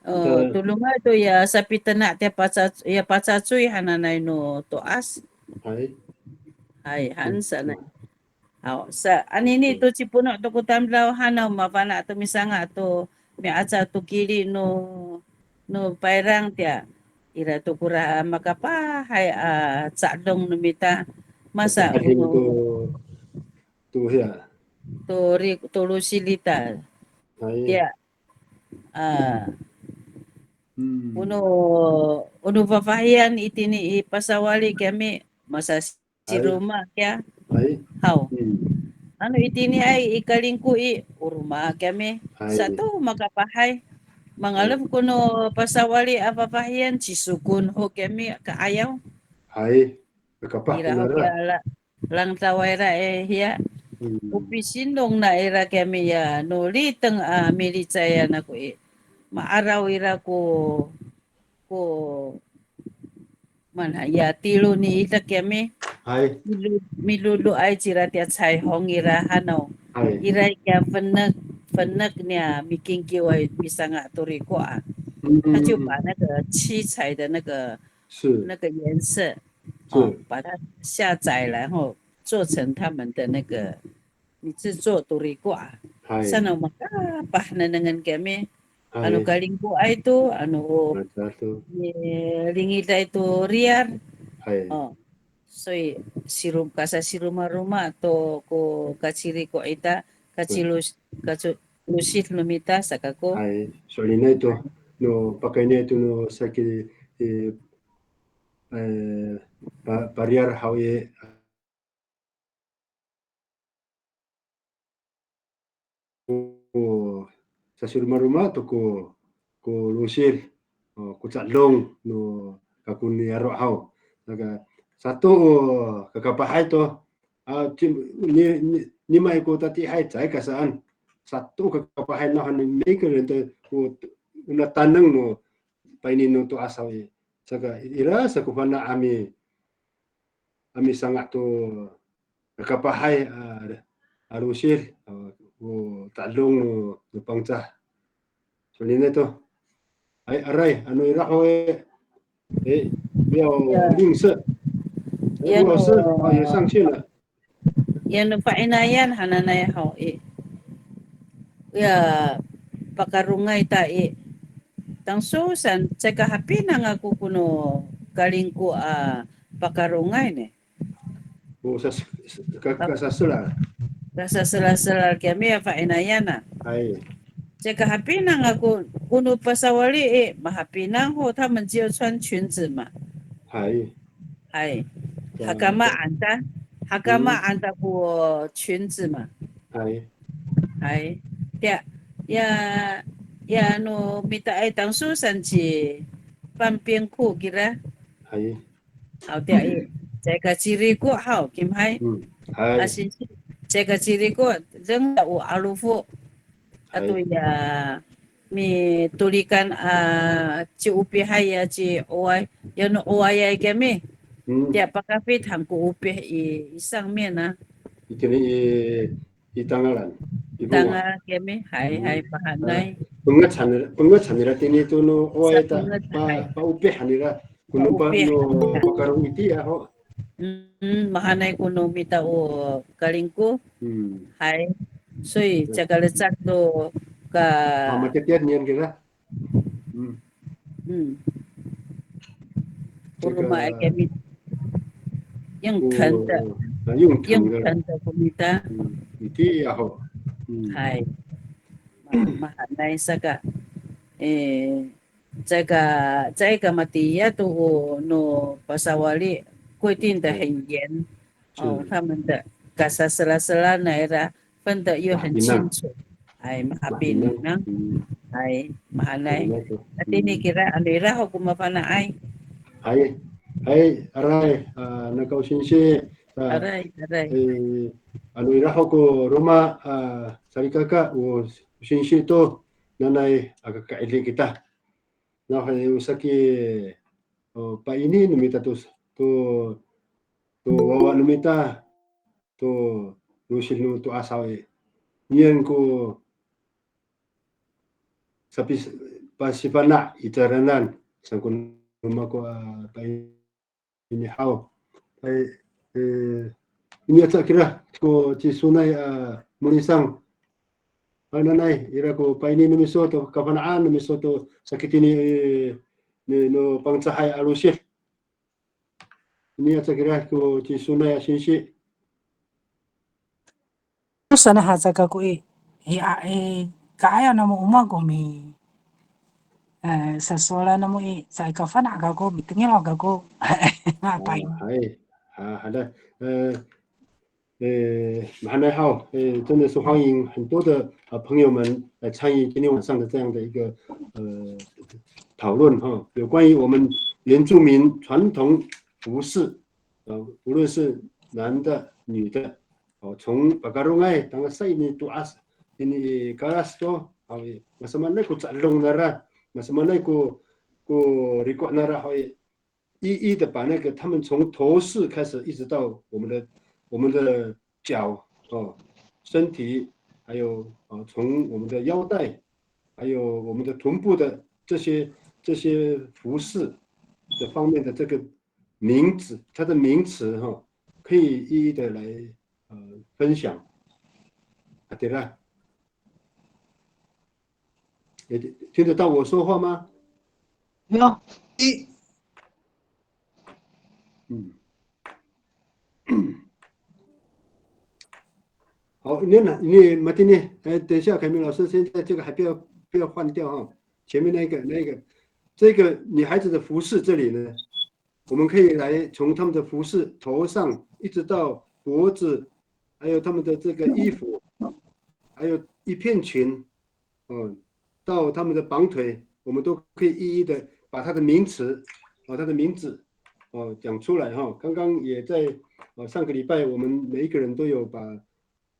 O, todongay to ya sapitena' tiya paca-, ya pacacoy hananay no to'as. Hay. Hay, han sanay. Aw, sa, anini to cipono' to ko tamdaw hanaw mafana' to misanga' to mi'aca to kili no, no payrang tiya. Ira to kora makapahay a ca'dong no mita. Masa to, to hiya. To ri-, to losilita. Hay. Tiya. A, Kono, kono fafahiyan itini i pasawali kiyami, masasiroma kiya. Haw. Ano itiniay i Kalingko i, o roma kiyami. Sato makapahay. Mangalef kono pasawali a fafahiyan, cisokon ho kiyami ka'ayaw. Hay. Kakapah ira ho kiya la, langdaw ira i hiya. O pisinong na ira kiyami ya, no liteng a milicayan ako i. Ma'araw ira ko, ko, mana ya, tilo ni ita kiyami. Hay. Milu-, miluluay cira tiya caihong ira hanaw. Hay. Ira kiya fenek, fenek niya mikingkiway pisanga' toriko a. 他就把那个七彩的那个，那个颜色，哦，把它下载，然后做成他们的那个，你制作 toriko a. Hay. Saan o makapah nengnengen kiyami. Hay. Ano Kalingkoay to, ano, lingiday to riyar. Hay. O, 所以 siro-, kasasiromaroma to ko kaciriko' ita, kacilos-, kacilosid no mita sa kako. Hay, so'elinay to, no pakayniay to no saki, e, e, pa-, pariyar haw i, ko sasiromaroma to ko, ko losid, o, ko calong no kako niyaro' haw. Saka, sato o kakapahay to, a, ci-, ni, ni, nimaay ko tatiihay, caay ka saan. Sato o kakapahay no han, 每个人都 ko, o nataneng no paini no to'as haw i. Saka, ira sa ko fana' a mi, a misanga' to kakapahay a, a losid, a, o calong no, no Pangcah. So'elinay to. Hay, aray, ano ira ho i, e, 不要吝啬. Ya. Ya, 不要吝啬, no, a, 要上进了. Ya, no fa'inayan hananay haw i. Ya, pakarongay ta i. Tangsol saan, caay ka hapinang ako kono Kalingko a pakarongay ni. O, sas-, ka-, kasaselal. Kasaselaselal kiyami a fa'inayan a. Hay. Caay ka hapinang ako kono pasawali i, mahapinang ho, 他们只有穿裙子嘛. Hay. Hay. Ya, hakamaan ta. Hakamaan ta ko 裙子嘛. Hay. Hay. Tiya, ya, ya no mitaay tangsol saan ci 半边裤 kira. Hay. Haw tiya i, caay ka ciriko' haw, kim hay. Hay. A singsi, caay ka ciriko', deng ta o 'alofo. Ato ya mitolikan a ci'opihay ya ci'oway, ya no 'owayay kiyami. Tiya pakafit han ko 'opih i, i 上面 a. Itini i, i tangalan. I tangalan kiyami, hay, hay, mahaenay. Pengec han nira, pengec han nira tini to no 'oway ta, pa, pa'opih han nira. Kono pa, no pakarong itiya ho. Mahaenay kono mita o Kalingko. Hay. 所以 caay ka lecad to ka. Matiyatiyad niyan kira. O roma i kiyami. 用疼的. 用疼的 ko mita. Itiya ho. Hay. Ma-, mahaenay saka. E, caay ka, caay ka matiya to o no pasawali, 规定的很严. O, 他们的 kasaselaselal naira, 分得又很清楚. Hay, mahapinang. Hay, mahaenay. Itini kira, ano ira ho ko mafana'ay. Hay, hay, aray, a, Nakaw singsi. Aray, aray. E, ano ira ho ko roma, a, salikaka, o singsi to, nanay, a, kakaidi kita. Nawhani o saki, o, paini no mita to, to, to wawa no mita, to losid no to'as haw i. Niyan ko sapis-, pasifana' i ciranan, saan ko no mako a paini haw. Hay, e, ini aca kira ko ci Sonay a Morisang. Hananay, ira ko paini no miso to kafana'an no miso to sakitini, e, ni, no Pangcahay a losid. Ini aca kira ko ci Sonay a singsi. Saan haca kako i, i a, i, ka'ayaw namo o mako mi, 哎，sasowalen namo i, caay kafana' kako, mitengil kako. 啊，嗨，好，好的，呃，呃，mahaenay haw，呃，真的是欢迎很多的呃朋友们来参与今天晚上的这样的一个呃讨论哈，有关于我们原住民传统服饰，呃，无论是男的女的，哦，从 pakarongay tangasa ini to'as, ini i kalas to, aw, i, masamaanay ko calong nara, masamaanay ko, ko riko' nara, aw, i, 一一的把那个他们从头饰开始，一直到我们的我们的脚哦，身体，还有呃从我们的腰带，还有我们的臀部的这些这些服饰的方面的这个名字，它的名词哈、可以一一的来呃分享。啊，对了，也听得到我说话吗？有。嗯。好，你呢？你马丁尼，哎，等一下，凯明老师，现在这个还不要不要换掉哈，前面那个那个，这个女孩子的服饰这里呢，我们可以来从他们的服饰头上一直到脖子，还有他们的这个衣服，还有一片裙，嗯，到他们的绑腿，我们都可以一一的把他的名词，哦，他的名字，哦，讲出来哈。刚刚也在，呃，上个礼拜我们每一个人都有把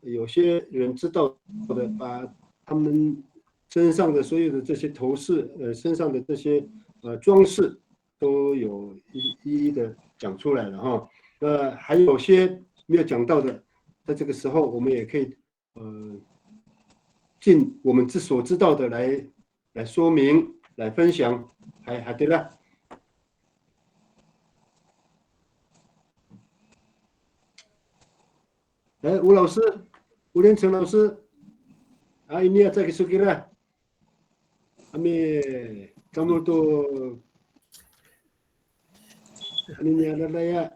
有些人知道的，把他们身上的所有的这些头饰，呃，身上的这些呃装饰都有一一一的讲出来了哈。那还有些没有讲到的，在这个时候我们也可以呃，尽我们之所知道的来来说明、来分享，还还对了。哎，吴老师，吴连成老师，啊，ini a caki sokira. Kami, kamu to, ini ni ada ya,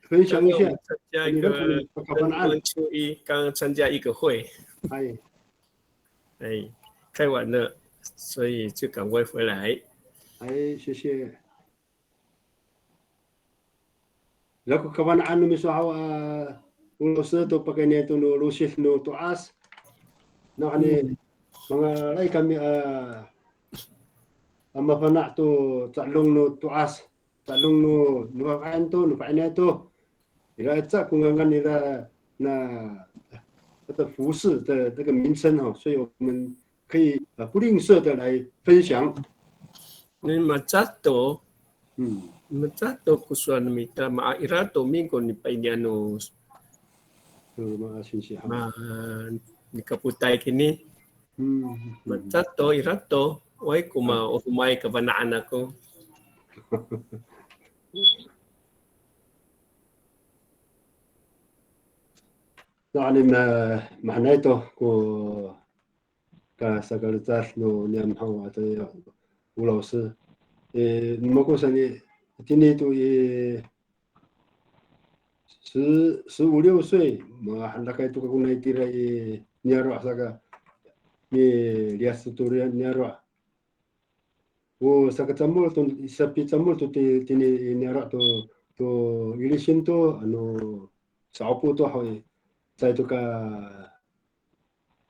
分享一下。刚刚我们参加一个，刚刚参加一个会，哎，开完了，所以就赶快回来。哎，谢谢。Ira ko kafana'an no miso haw a, o 老师 to pakayni to no losid no to'as. Nawhani mangalay kami a, a mafana' to calong no to'as. Calong no, no fa'inayan to, no fa'inayan to. Ira aca ko ngangan nira na, 它的服饰的这个名称哈，所以我们可以呃不吝啬的来分享。 Ni macato, 嗯， macato ko sowal no mita, ma ira to mingko ni painian no 那么谢谢哈。 ma ni kapotay kini. 嗯， Macato ira to, way ko ma o roma i kafana'an ako. Nawhani ma, mahaenay to ko kasakalecad no niyam haw ato ya 吴老师. E, mako sa ni, itini to i 十十五六岁, mahalakay to kako nai tira i niyaro' saka, miliyas to niyaro'. O sakacamol to, sapicamol to ti, tini i niyaro' to, to ilisin to, ano, sa'opo to haw i, caay to ka,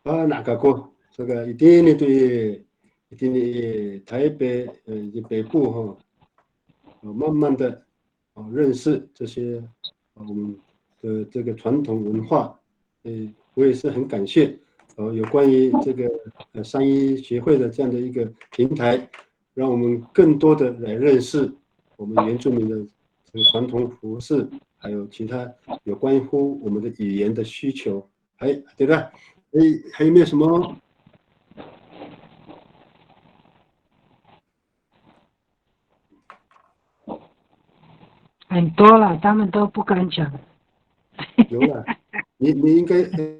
a, na kako, saka itini to i, itini i Taipei, e, i 北部 ha, 慢慢的 啊，认识这些，啊，我们的这个传统文化。诶，我也是很感谢，呃，有关于这个，呃，三一协会的这样的一个平台，让我们更多的来认识我们原住民的这个传统服饰，还有其他有关乎我们的语言的需求。哎，对了，哎，还有没有什么？ 很多了，他们都不敢讲。有了，你你应该，呃，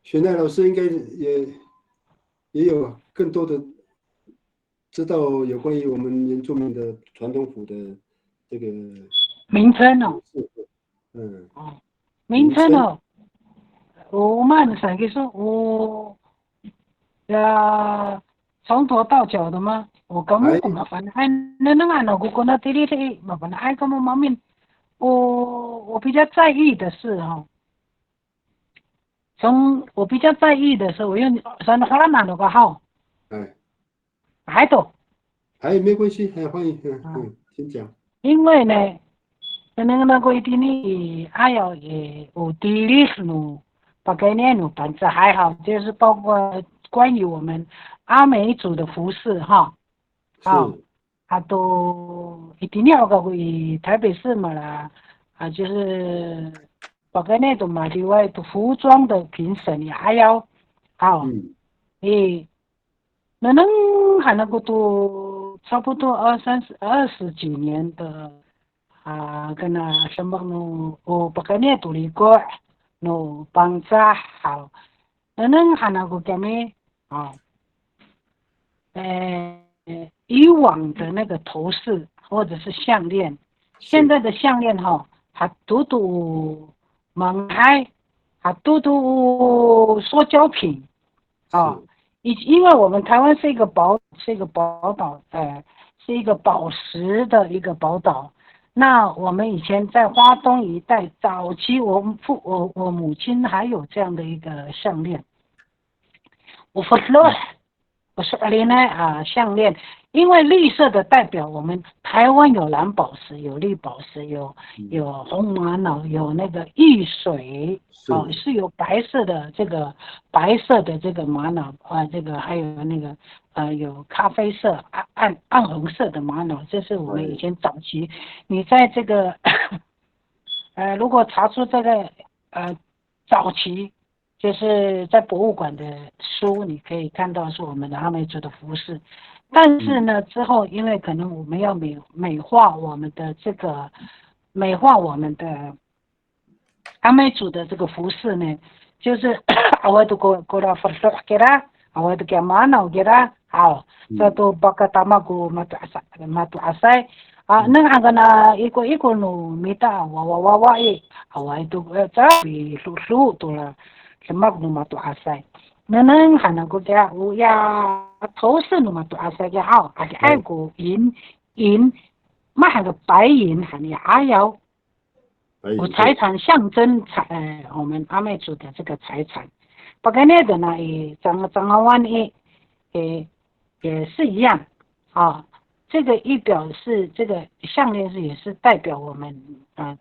雪奈老师应该也也有更多的知道有关于我们原住民的传统服的这个名称哦，是，嗯，哦，名称哦，我慢才给说，我呀，从头到脚的吗？O kamo ko mafana'ay, nengneng han ako kona tilid i, mafana'ay kamo maemin. 我我比较在意的是哈，从我比较在意的是，我用 saan ko han ako haw. 哎，还有，哎，没关系，哎，欢迎，嗯嗯，请讲。因为呢，可能那个一定的，哎呀，也有地理 no pakayni no Pangcah 还好，就是包括关于我们阿美族的服饰哈。是。Ato itini ho kako i 台北市嘛啦，啊，就是 pakayni to maliway to 服装的评审也还要，好，嗯，诶，那能还能够都差不多二三十、二十几年的啊，跟那什么 no 哦，pakayni to riko' no Pangcah 好，那能还能够 kami 啊。呃，以往的那个头饰或者是项链，现在的项链哈，还都都蛮嗨，还都都塑胶品，啊，因因为我们台湾是一个宝是一个宝岛，呃，是一个宝石的一个宝岛。那我们以前在花东一带，早期我们父我我母亲还有这样的一个项链， O felo'，我说 alinay 啊，项链，因为绿色的代表我们台湾有蓝宝石、有绿宝石、有有红玛瑙、有那个玉髓，哦，是有白色的这个白色的这个玛瑙啊，这个还有那个呃有咖啡色、暗暗暗红色的玛瑙，这是我们以前早期你在这个呃如果查出这个呃早期 就是在博物馆的书，你可以看到是我们的阿美族的服饰。但是呢，之后因为可能我们要美美化我们的这个美化我们的阿美族的这个服饰呢，就是 awaay to ko kora felo' kira, awaay to kiya manaw kira, aw, sato pakatama ko mato'asay, mato'asay. A, neng han kona ikor ikor no mita a wawawawa i, awaay to, e, caay pido^do to la demak no mato'asay. Nengneng han ako kiya, o ya 头饰 no mato'asay kiya haw, adihay ko 银, 银, ma han ko 白银 han i ayaw. 白银，有财产象征财，呃，我们阿美族的这个财产。Pakayni to na i cang cangawan i, 也也是一样啊。这个意表是这个项链是也是代表我们啊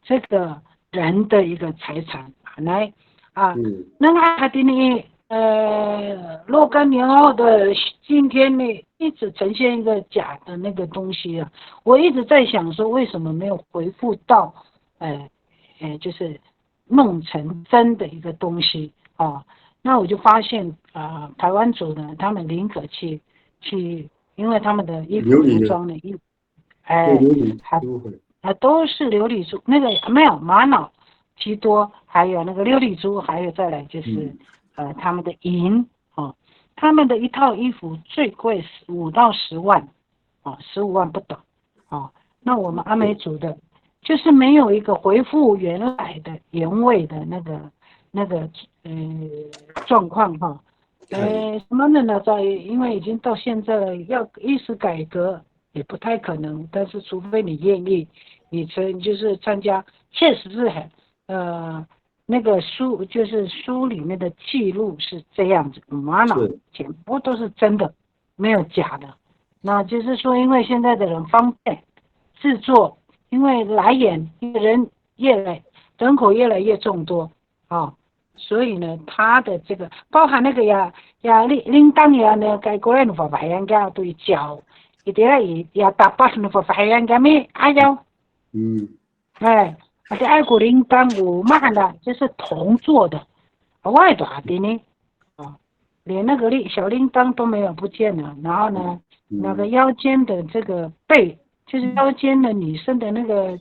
这个人的一个财产。来啊，那么他的呢，呃，若干年后的今天呢，一直呈现一个假的那个东西啊。我一直在想说，为什么没有回复到，呃，呃，就是弄成真的一个东西啊？那我就发现啊，台湾族呢，他们宁可去去，因为他们的衣服服装呢，一哎，还还都是琉璃珠，那个没有玛瑙居多，还有那个琉璃珠，还有再来就是呃他们的银哦，他们的一套衣服最贵五到十万哦，十五万不等哦。那我们阿美族的，就是没有一个回复原来的原味的那个那个呃状况哈。呃，什么呢？在因为已经到现在了，要一时改革，也不太可能，但是除非你愿意，你曾就是参加，确实是很呃那个书就是书里面的记录是这样子，玛瑙全部都是真的，没有假的。那就是说，因为现在的人方便制作，因为来源因为人越来人口越来越众多啊，所以呢，它的这个包含那个呀呀铃铃铛呀呢，该过来呢，法法样样对脚。Itiya i ya tapas no fafahiyan kami ayaw. 嗯，哎，而且爱国铃铛我骂了，这是铜做的，外头啊，给你啊，连那个铃小铃铛都没有不见了。然后呢，那个腰间的这个背，就是腰间的女生的那个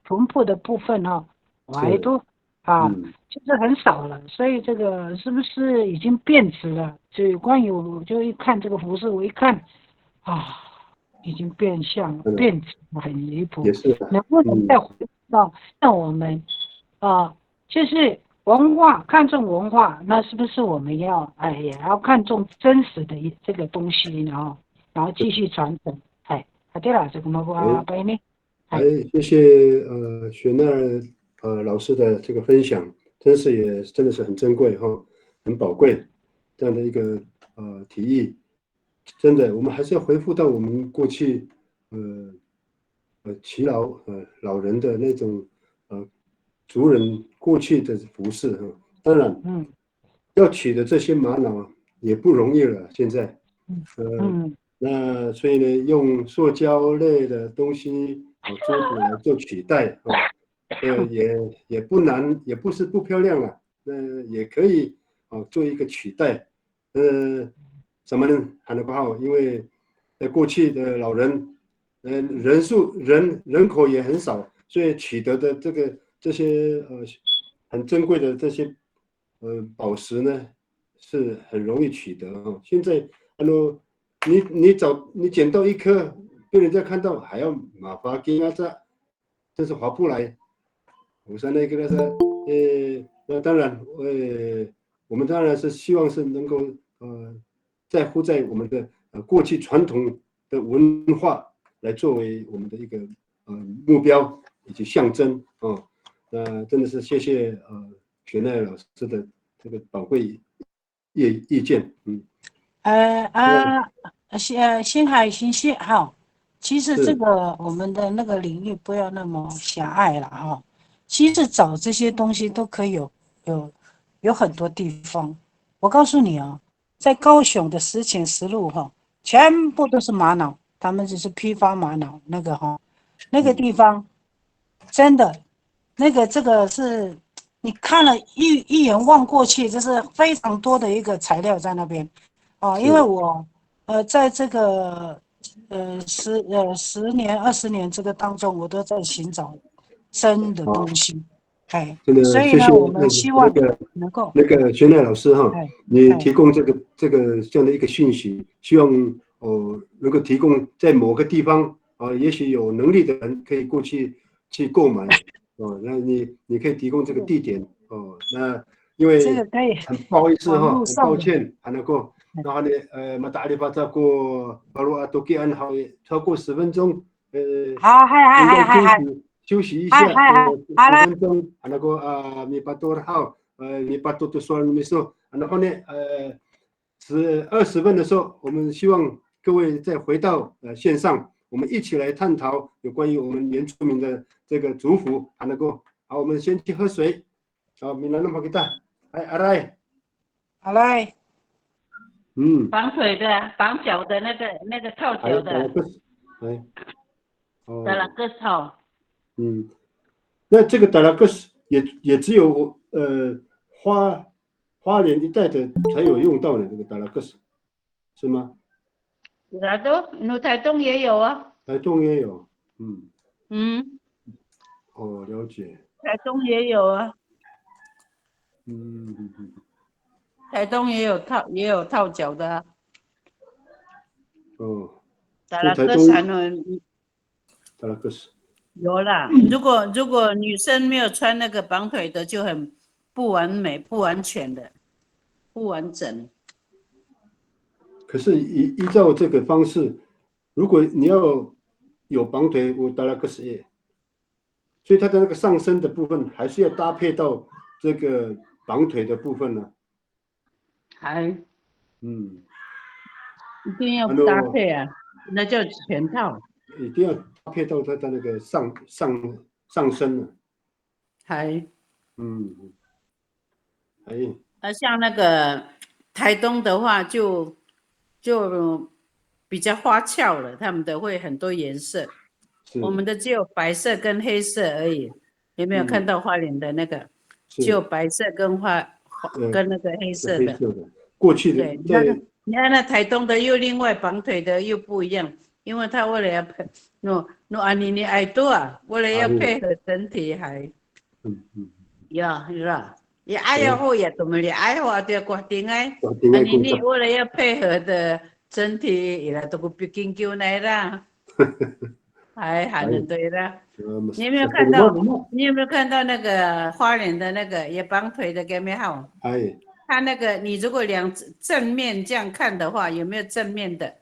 臀部的部分哈，我还都啊，就是很少了，所以这个是不是已经变质了？所以关于我就一看这个服饰，我一看啊，已经变相了，变质了，很离谱。也是啊，那为什么再回到像我们啊，就是文化，看重文化，那是不是我们要，哎，也要看重真实的一，这个东西，然后，然后继续传承？哎，啊，对了，这个嘛，不啊，白呢？哎，谢谢，呃，雪奈，呃，老师的这个分享，真是也，真的是很珍贵哈，很宝贵，这样的一个，呃，提议。真的，我们还是要回复到我们过去，呃，呃，耆老，呃，老人的那种，呃，族人过去的服饰哈。当然，嗯。要取得这些玛瑙也不容易了，现在。嗯。呃，嗯。那所以呢，用塑胶类的东西，哦，珠子来做取代，哦，呃，也，也不难，也不是不漂亮了，那也可以，哦，做一个取代。呃，怎么呢？还能不好？因为在过去的老人，呃，人数，人，人口也很少，所以取得的这个，这些，呃，很珍贵的这些，呃，宝石呢，是很容易取得哦。现在，啊，你，你找，你捡到一颗，被人家看到还要马法给啊，这，真是划不来。我说那个，那是，呃，那当然，呃，我们当然是希望是能够，呃，在乎在我们的，呃，过去传统的文化来作为我们的一个，呃，目标以及象征哦。那真的是谢谢，呃，雪奈老师的这个宝贵意，意见，嗯。呃，啊，新，呃，新海新谢哈，其实是。这个我们的那个领域不要那么狭隘了哈。其实找这些东西都可以有，有，有很多地方。我告诉你哦，在高雄的十全十路哈，全部都是玛瑙，他们只是批发玛瑙那个哈，那个地方真的，那个这个是你看了一，一眼望过去，就是非常多的一个材料在那边哦。是。因为我，呃，在这个，呃，十，呃，十年、二十年这个当中，我都在寻找真的东西。哎，真的所以呢，谢谢我们希望那个能够，那个雪奈老师哈，哎，你哎提供这个，这个这样的一个讯息，希望哦能够提供在某个地方啊，也许有能力的人可以过去去购买哦，那你，你可以提供这个地点哦，那因为这个可以很不好意思哈，网络上的很抱歉，还能够，然后呢，呃，mata'elif ako paro a tokian 好，超过十分钟，呃，好，嗨嗨应该嗨嗨嗨，休息，休息一下，嗨嗨嗨呃，好了十分钟，还能够啊，mipator 好，呃，mipator to sowal no miso，然后呢，呃，十，二十分的时候，我们希望各位再回到，呃，线上，我们一起来探讨有关于我们原住民的这个族服，还能够，好，我们先去喝水，好，minanam kita，哎，aray，好嘞，嗯，绑腿的，绑脚的那个，那个套还脚的，有，哎，哦， talakas 套。嗯，那这个 talakas 也，也只有，呃，花，花莲一带的才有用到的这个 talakas，是吗？ Ira to, no 台东也有啊，台东也有，嗯，嗯，哦，了解，台东也有啊，嗯，嗯嗯台东也有套，也有套脚的啊。哦， talakas 台东还能 talakas。有啦，如果，如果女生没有穿那个绑腿的，就很不完美、不完全的、不完整。可是依，依照这个方式，如果你要有绑腿，有 talakas 耶，所以它的那个上身的部分还是要搭配到这个绑腿的部分呢。还嗯，一定要搭配啊，那叫全套。一定要搭配到它的那个上，上，上身呢。还嗯，哎，那像那个台东的话就，就比较花俏了，他们的会很多颜色，是，我们的只有白色跟黑色而已。有没有嗯看到花莲的那个？是只有白色跟花，呃跟那个黑色的。黑色的。过去的对，你看那，在你看那台东的又另外绑腿的又不一样，因为他为了要配，no, no anini ay to 啊，为了要啊，配合整体还，嗯嗯，呀，是吧？也哎呀，后也怎么也哎呀，对，国定哎，我定爱 anini 工作，为了要配合的整体，也来都不比研究来啦。哎，还能对了。呃，你有没有看到？你有没有看到那个花莲的那个也绑腿的给没好？哎，他那个，你如果量正面这样看的话，有没有正面的？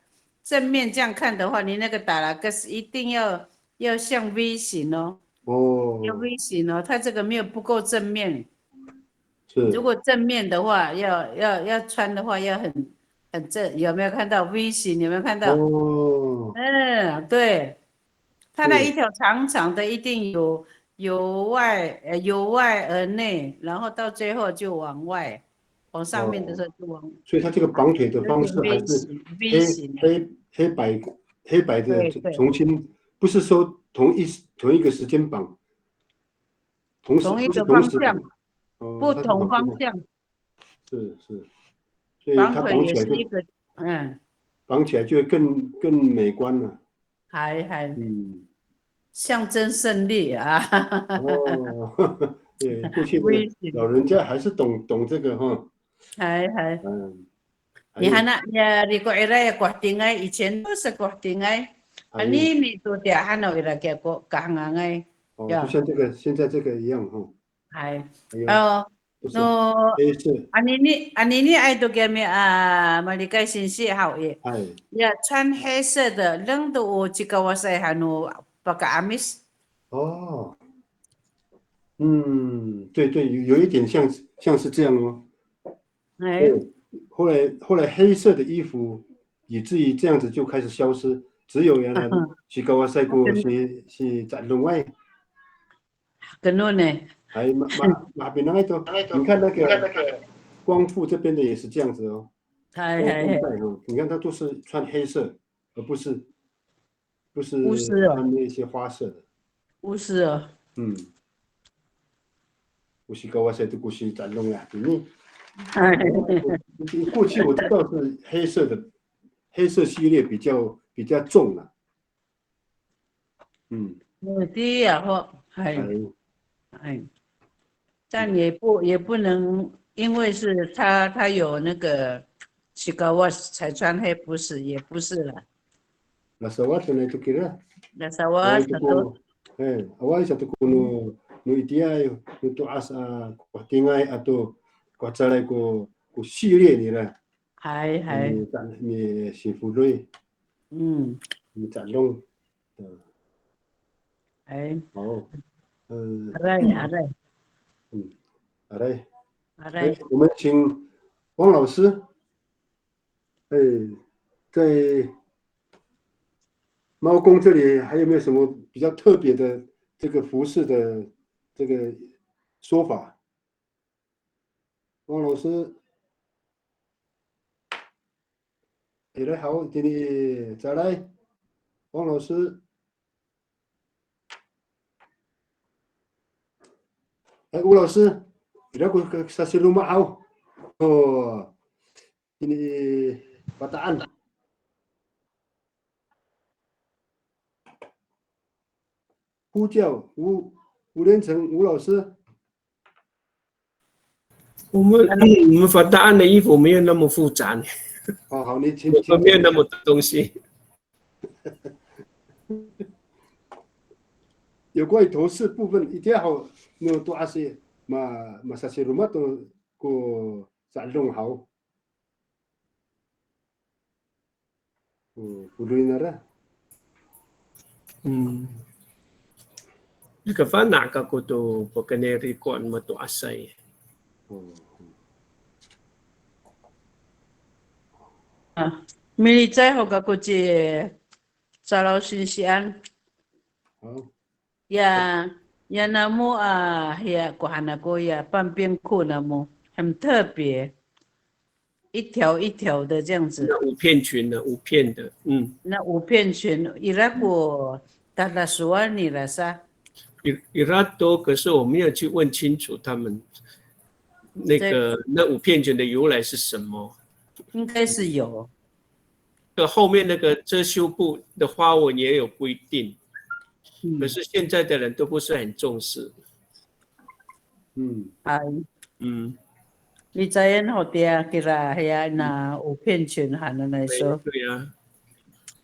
正面这样看的话，你那个打拉个是一定要要像 V 型哦，要哦， V 型哦，它这个没有不够正面。是，如果正面的话，要要要穿的话，要很很正，有没有看到 V 型？有没有看到？哦，嗯，对，它那一条长长的一定由由外呃由外而内，然后到最后就往外，往上面的时候就往所以它这个绑腿的方式还是 V 型，V 型，黑黑白黑白的对对重新，不是说同一同一个时间绑，同时同一个不是同时方向绑，哦，不同它是绑方向，是是，所以绑腿它绑起来就也是一个嗯，绑起来就会更更美观了。还还嗯，象征胜利啊。哦，对，过去的 V 型老人家还是懂懂这个哈，还还，嗯，还有你看那也你过来也过定哎，以前都是过定哎，还有 anini to 的还有一个给过刚刚哎，哦，呀就像这个现在这个一样哈，还还有哦，不是那黑色， anini anini ay to kami a malikay singsi haw i. 哎， Ya 穿黑色的，人都有这个哇塞还有 pakaamis。哦，嗯，对对，有有一点像像是这样哦。哎，对，后来后来黑色的衣服，以至于这样子就开始消失，只有原来 sikawa 赛过是是在另外 跟着呢，还 ma ma ma 那个，你看那个光复这边的也是这样子哦。哎现哎在哦，你看他都是穿黑色，而不是不是巫师哦穿那些花色的。巫师哦，嗯，我是高哇塞都过去展弄啊，你哎，过去我知道是黑色的，黑色系列比较比较重了。嗯，对呀吼，哎哎，哎，但也不也不能，因为是他他有那个 sikawas 才穿黑，不是也不是了。 Lasawad to na ito kira. Lasawad Awaay to ko, eh, awaay sato ko no, no itiyaay, no to'as a kohetingay ato kohecalay ko, ko 系列 nira. Hay hay. Ni, ni sifodoy. Mm. Ni calong. Hay. Oh. Eh, Aray, aray. Hmm. Aray. Aray. 哎，我们请汪老师，哎，在猫公这里还有没有什么比较特别的这个服饰的这个说法？汪老师，哎，来好，给你再来，汪老师。 哎，吴老师，ira ko sasiroma haw. Oh, ini Fata'an. 呼叫吴，吴连成吴老师。我们我们 Fata'an 的衣服没有那么复杂呢，好好，你请我们没有那么多东西。 有关于头饰部分，一定要好，那多还是嘛嘛 sasiroma to ko sa'edong haw. 嗯，不对那了。 嗯，那个 fana' kako to pakanay riko' mato'asay. 嗯， Milicay ho kako ci Calaw singsian. 好。 Ya, ya namo a, ya ko han ako ya 半边裤 namo, 很特别，一条一条的这样子。那五片裙呢？五片的，嗯。那五片裙，ira ko tadasowal nira sa. I-, ira to, 可是我没有去问清楚他们那个那五片裙的由来是什么。应该是有。这后面那个遮羞布的花纹也有规定，嗯可是现在的人都不是很重视。 嗯， Hay. 嗯， Micayen ho tiya kira hiya na 五片裙 hanan iso. 对呀，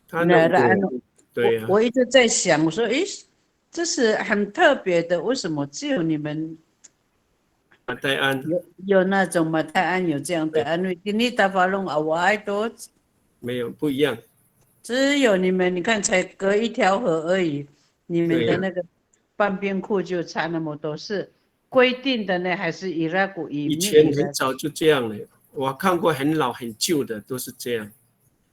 他那五片，那然后对呀、我我一直在想，我说，诶，这是很特别的，为什么只有你们马太鞍有有那种马太鞍有这样的安慰？Tini Tafalong awaay to，没有不一样。只有你们，你看才隔一条河而已，你们对呀的那个半边裤就差那么多，是规定的呢，还是 ira ko 以 imi 前 ira 很早就这样了，我看过很老很旧的都是这样。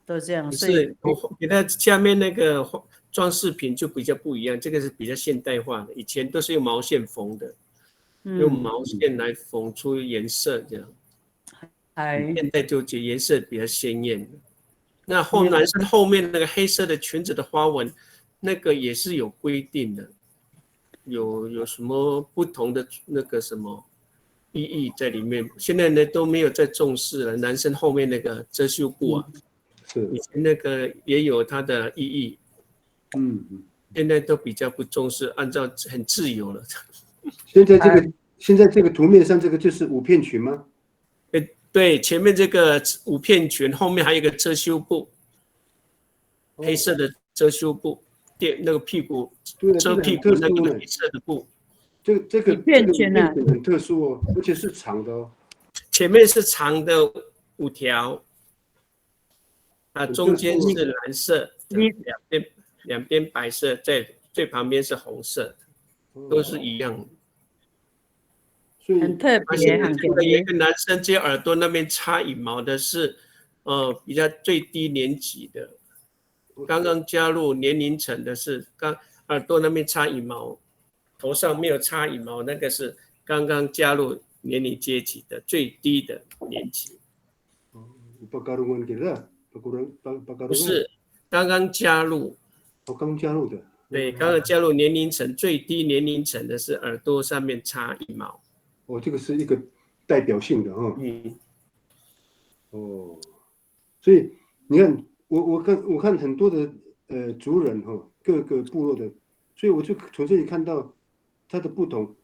都这样？可所以是我你看下面那个装饰品就比较不一样，这个是比较现代化的，以前都是用毛线缝的，用嗯，毛线来缝出颜色这样。哎，现在就颜色比较鲜艳。那后男生后面那个黑色的裙子的花纹，那个也是有规定的，有有什么不同的那个什么意义在里面？现在呢都没有再重视了。男生后面那个遮羞布啊，是以前那个也有它的意义，嗯嗯。现在都比较不重视，按照很自由了。现在这个现在这个图面上这个就是五片裙吗？哎，对，前面这个五片裙，后面还有一个遮羞布，黑色的遮羞布，垫那个屁股对啊，遮屁股这个很特殊呢那个黑色的布，这个这个一片裙啊这个五片裙很特殊哦，而且是长的哦。前面是长的五条，啊，很中间是蓝色的，你两边两边白色，在最旁边是红色的，都是一样的。所以很特别，而且很特别。这个有一个男生只有耳朵那边插羽毛的是，呃，比较最低年级的，刚刚加入年龄层的是刚耳朵那边插羽毛，头上没有插羽毛，那个是刚刚加入年龄阶级的最低的年级。 Pakarongan kira, pakurang, pa- 不 pakarongan. 是，刚刚加入，哦，刚加入的。对，刚刚加入年龄层最低年龄层的是耳朵上面插羽毛。哦，这个是一个代表性的哈。嗯，哦，所以你看，我我看我看很多的呃族人哈，各个部落的，所以我就从这里看到它的不同，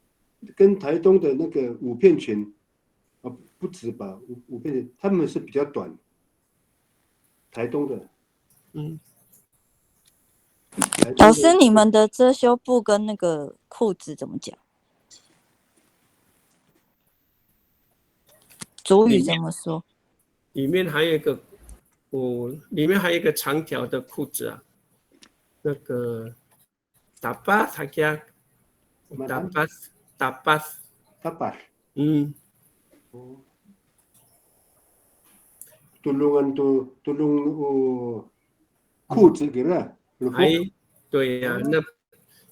跟台东的那个五片裙啊，不止吧，五五片裙，他们是比较短，台东的。嗯，台东的老师，你们的遮羞布跟那个裤子怎么讲？族语怎么说？里面还有一个，哦，里面还有一个长条的裤子啊，那个 tapat 还叫 tapat tapat， tapat。嗯， Tolongan to, tolong o 裤子 kira. 哎，对呀、那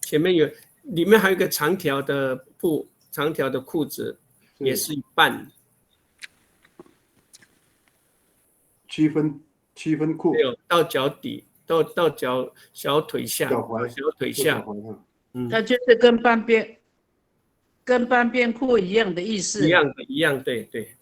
前面有，里面还有一个长条的布，长条的裤子，也是一半，七分七分裤没，有到脚底，到到脚小腿下，脚踝小腿下，脚踝上。嗯，它就是跟半边跟半边裤一样的意思，一样的，一样，对对，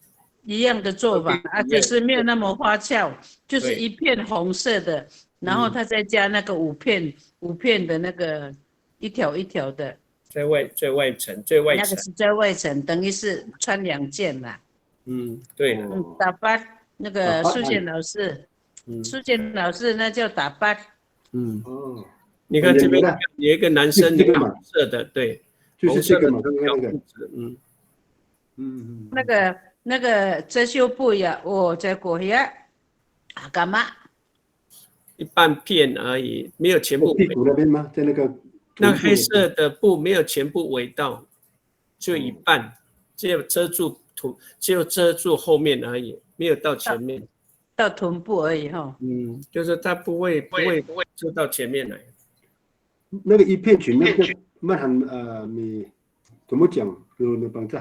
一样的做法啊，一样只是没有那么花俏，就是对一片红色的，然后它再加那个五片五片的那个一条一条的，最外最外层，最外层，那个是最外层，等于是穿两件啦。嗯，对了，嗯，tapat 那个 tapat 苏建老师，嗯苏建老师那叫 tapat，嗯，哦，你看这边那有一个男生这个嘛红色的，对，就是这个嘛，红色的长条裤子，嗯，嗯嗯，那个那个遮羞布呀，哦，在过呀，啊，干嘛？一半片而已，没有全部围。在屁股那边吗？在那个那臀部的黑色的布没有全部围到，只有一半，只有遮住臀，只有遮住后面而已，没有到前面。到臀部而已哈。嗯，就是它不会不会不会遮到前面来。那个一片裙，那个慢很呃，你怎么讲？有有帮助？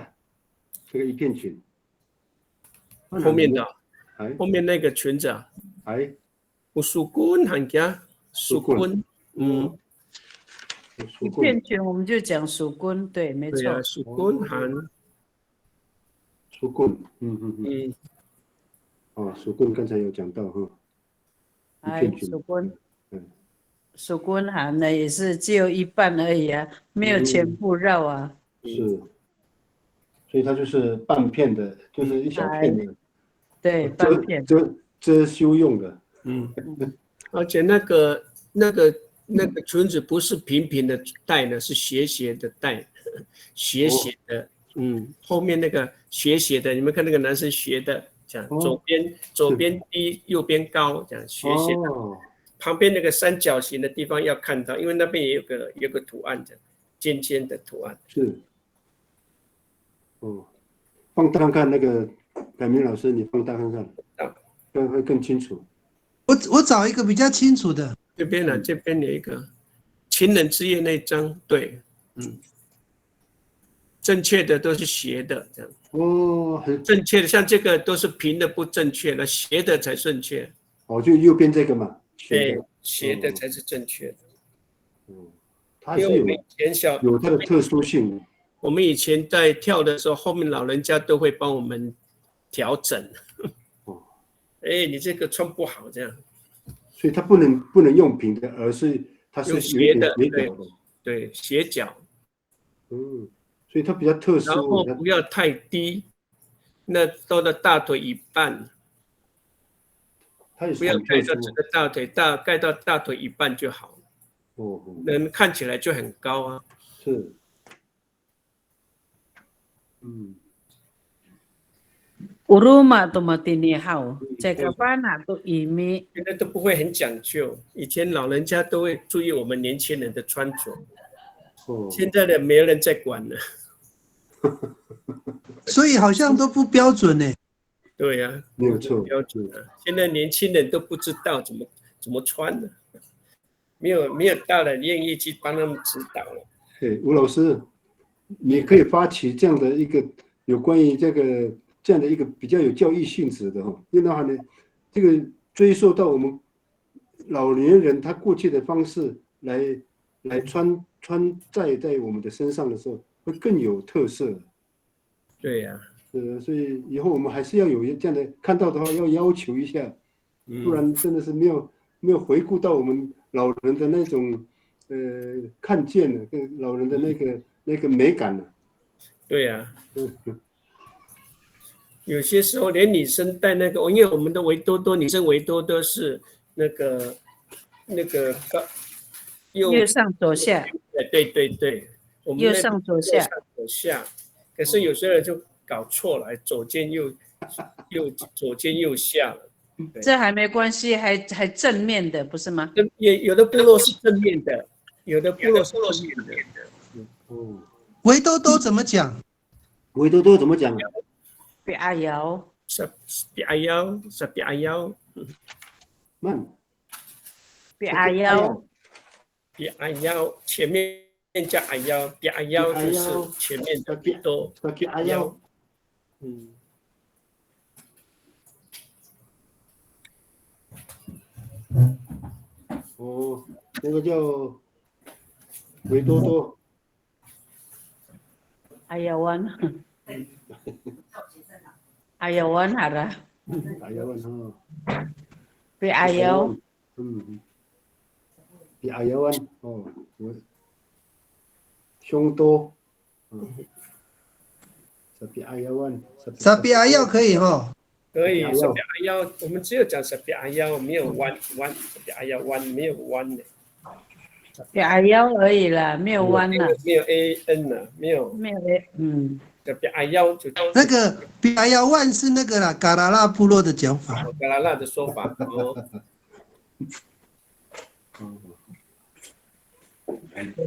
这个一片裙，后面的哎后面那个裙子啊，哎， o sokon han kiya, sokon，嗯，一片裙我们就讲 sokon，对，没错。对呀，sokon han， sokon，嗯嗯嗯，嗯，啊，sokon 刚才有讲到哈，一哎片裙，，sokon，嗯， sokon han 呢也是只有一半而已啊，没有全部绕啊。是，所以它就是半片的，就是一小片的，对，遮半片。遮遮羞用的，嗯，而且那个那个那个裙子不是平平的带呢，是斜斜的带，斜斜的，嗯，后面那个斜斜的，你们看那个男生斜的，这样，哦左边左边低，右边高，这样斜斜的。哦，旁边那个三角形的地方要看到，因为那边也有个有个图案的，尖尖的图案。是，哦，放大看看那个凯明老师，你放大看看，好。更会更清楚。我我找一个比较清楚的，这边呢，这边有一个情人之夜那张，对，嗯，正确的都是斜的，这样。哦，很正确的，像这个都是平的不正确的，斜的才正确。哦，就右边这个嘛，斜对的，，斜的才是正确的。嗯，它是有因为我们以前小，有它的特殊性的。我们以前在跳的时候，后面老人家都会帮我们调整。哦，哎，你这个穿不好，这样。所以它不能不能用平的，而是它是用有一点斜的斜角的。对，斜角，嗯，所以它比较特殊。然后不要太低，那到了大腿一半，它也是不要很特殊。盖到整个大腿，大概到大腿一半就好，哦，哦人看起来就很高啊。是，嗯， O roma to matini haw, caay kafana' to imi. 现在都不会很讲究，以前老人家都会注意我们年轻人的穿着，哦，现在的没人在管了。所以好像都不标准呢。对呀、没有错。标准啊。现在年轻人都不知道怎么怎么穿了，没有没有大人愿意去帮他们指导了。对，吴老师，你可以发起这样的一个有关于这个这样的一个比较有教育性质的哈，因为的话呢，这个追溯到我们老年人他过去的方式来来穿穿戴在我们的身上的时候，会更有特色。对呀、呃，所以以后我们还是要有这样的，看到的话要要求一下，不嗯，然真的是没有没有回顾到我们老人的那种呃看见的，跟老人的那个那个美感了。对呀、有些时候连女生戴那个，因为我们的围兜兜，女生围兜兜是那个那个高右右上左下，对对对对，我们那右上左下右上左下，可是有些人就搞错了，还左肩右右左肩右下了。这还没关系，还还正面的不是吗？也有的部落是正面的，有的部落是正面的。嗯，围兜兜怎么讲？围兜兜怎么讲？ Pi'ayaw, Sa pi'ayaw, sa pi'ayaw, 慢， pi'ayaw, pi'ayaw，前面加 ayaw，pi'ayaw 就是前面的 pito。 sa pi'ayaw。嗯，哦，那个叫围兜兜。 ayawan. Ayawan hara. Pi'ayawan ha. Pi'ayaw. Hmm. Pi'ayawan. Oh, 胸兜。嗯。Sapi'ayawan. Sapi'ayaw 可以哈。可以。 Sapi'ayaw. Sapi'ayaw，我们只有讲 sapi'ayaw，没有 wan，wan，sapi'ayawan 没有 wan 的。 Pi'ayaw 而已啦，没有 wan 啦，没有 a n 了，没有。没有 a，嗯。 Sapi'ayaw 就那个 pi'ayawan 是那个啦，Kalala 部落的讲法。 Kalala 的说法哦。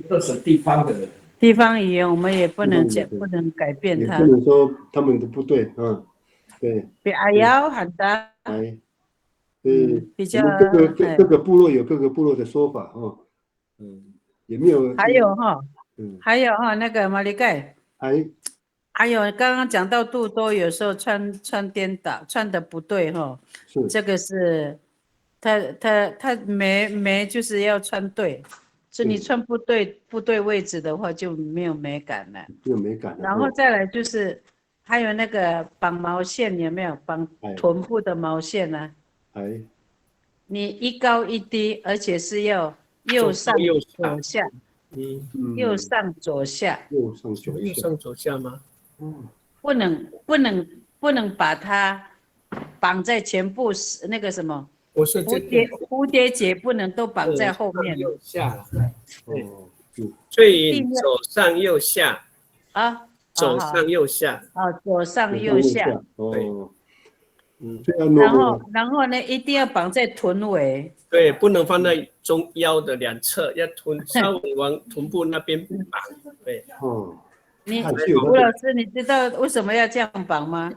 这是地方的人。地方语言我们也不能讲，地方语言不能改变它也不。能说他们的不对啊。对。 Pi'ayaw hanta. 哎，嗯呃，比较我们各个各哎各个部落有各个部落的说法哈。嗯，也没有。还有哈，嗯，还有哈，那个 Malikay，还还有刚刚讲到肚兜，有时候穿穿颠倒，穿的不对哈，是这个是他他他没没就是要穿对，是你对穿不对不对位置的话就没有美感了。有美感了。然后再来就是还有那个绑毛线有没有绑哎臀部的毛线呢？哎，你一高一低，而且是要右上左右下左下，嗯，嗯右上左下，右上左下。右上左下吗？嗯，不能不能不能把它绑在前部那个什么我说这个蝴蝶蝴蝶结不能都绑在后面左上右下啦，对，哦，所以左上右下，啊，左上右下，哦，左上右下，哦，嗯，这样哦然后然后呢，一定要绑在臀围，对，不能放在中腰的两侧，要臀稍微往臀部那边绑，对，哦，你看是有吴老师，你知道为什么要这样绑吗？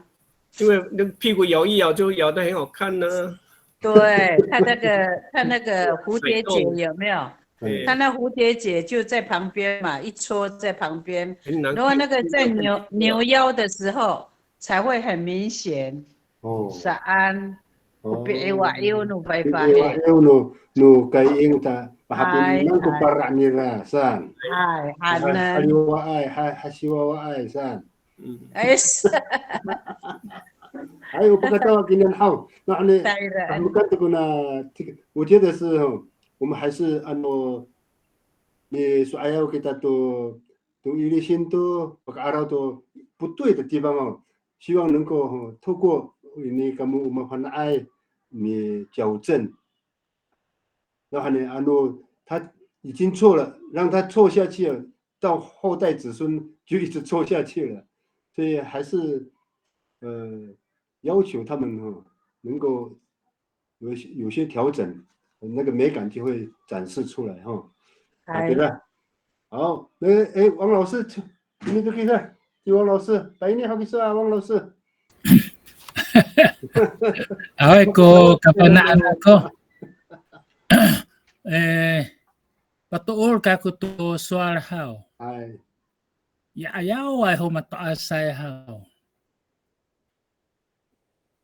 因为那个屁股摇一摇就摇得很好看呢。对，看那个看那个蝴蝶结有没有？对它那蝴蝶结就在旁边嘛，一撮在旁边。很难然后那个在扭扭腰的时候才会很明显。哦，Saan, oh. pi'iwa'iw no Pi'iwa'iw fafahi. no, no kaying ta, Hay, pahapinang ko hay. para nira, saan. Hay, Hay, hanen. Haliwaay, hay, hasiwawaay, saan. 嗯， Yes. Hay, o pakatawa kinian haw. Nawhani, Tayra. Ano kan to kona, 我觉得是，我们还是，ano, miso'ayaw kita to, to ilisin to, paka'araw to, 不对的地方哦，希望能够，透过你跟我们谈爱，你矫正。然后呢，ano, 他已经错了，让他错下去了，到后代子孙就一直错下去了。所以还是，呃，要求他们，哦，能够有些，有些调整，那个美感就会展示出来，哈。啊，哎。对了。好，那，哎，王老师，你都可以看，王老师，来，你好意思啊，王老师。 Awaay ko kafana'an ako. E, patoor kako to sowal haw. 哎， Ya 'ayaway ho mato'asay haw.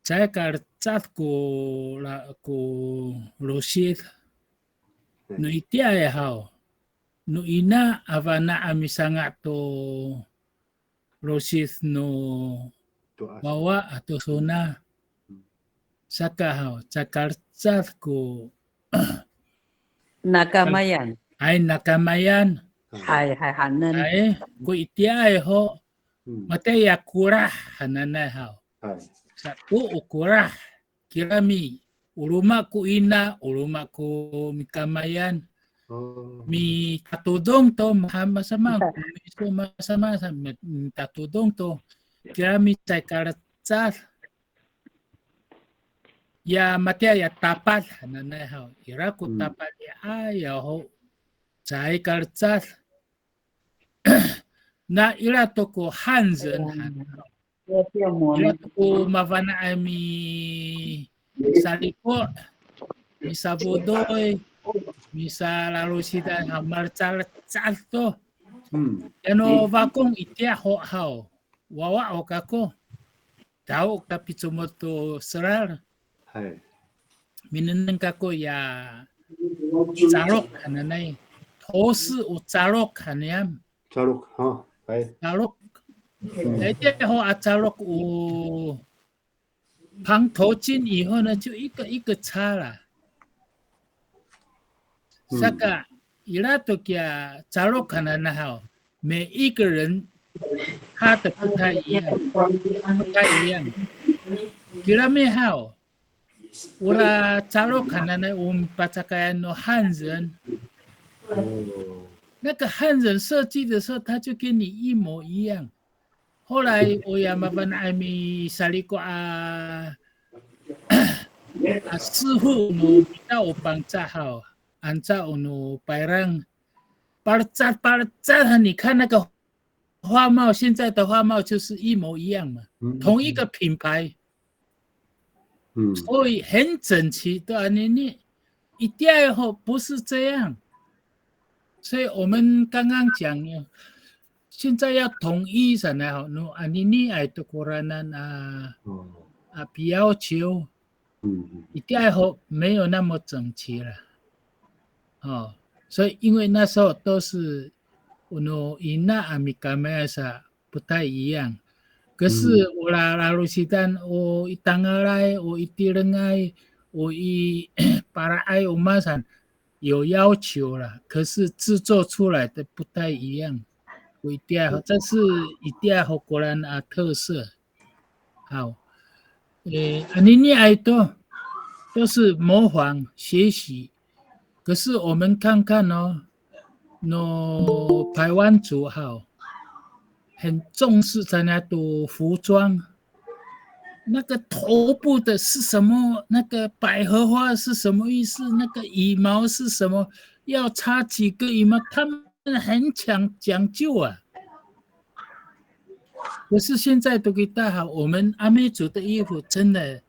Caay ka lecad ko la, ko losid. No itiyaay haw. No ina a fana' a misanga' to losid no wawa ato sona. Saka haw, caay ka lecad ko, Nakamayan. ay, nakamayan. Hay, hay, hanen. Ay, ko itiyaay ho, matiya kolah hananay haw. Sato o kolah, kirami, o roma ko ina, o roma ko mikamayan. Mitatodong to, mahaen masama, miso masama, sa, mi, mitatodong to. Kirami caay ka lecad. Ya matiya ya tapad hananay haw. Ira ko tapad ya, ay, ya ho. Caay ka lecad. Na ira to ko hanzen han. Ira to ko mafana'ay misaliko, misafodoy, misalalosidan haw, malecalecad to. Yano Fakong itiya ho haw. Wawa ho kako. Caho ka picomod to selal. Hay. Minengneng kako ya calok hananay. 头是 o calok han niyam. Calok, ha, hay. Calok. Itiya ho a calok o 绑头巾以后呢，就一个一个插啦。Saka, ira to kiya calok hananay haw, 每一个人插的不太一样，不太一样。Kirami haw, ora calok hananay o mipacakayan no hanzen. 那个汉人设计的时候，他就跟你一模一样。后来 o ya mafana'ay misaliko a, a 师傅 no mita o Pangcah haw, anca o no Payrang. Palecad, palecad, 你看那个花帽，现在的花帽就是一模一样嘛，同一个品牌。所以很整齐的，你，你，itiya ho 不是这样。所以我们刚刚讲，现在要统一 sanay ho, no aniniay to koranan a, a 要求，itiya ho 没有那么整齐了。哦，所以因为那时候都是 o no ina a mikamayan sa 不太一样。可是 o la, lalosidan, o i Tangalay, o i Tirengay, o i Para'ay, o Masan 有要求了，可是制作出来的不太一样。Itiya ho, 这是 itiya ho koranan a 特色。好，诶，aniniay to. 都是模仿学习。可是我们看看哦，那台湾族哈，很重视咱家的服装，那个头部的是什么？那个百合花是什么意思？那个羽毛是什么？要插几个羽毛？他们很讲讲究啊。可是现在都给带好，我们阿美族的衣服真的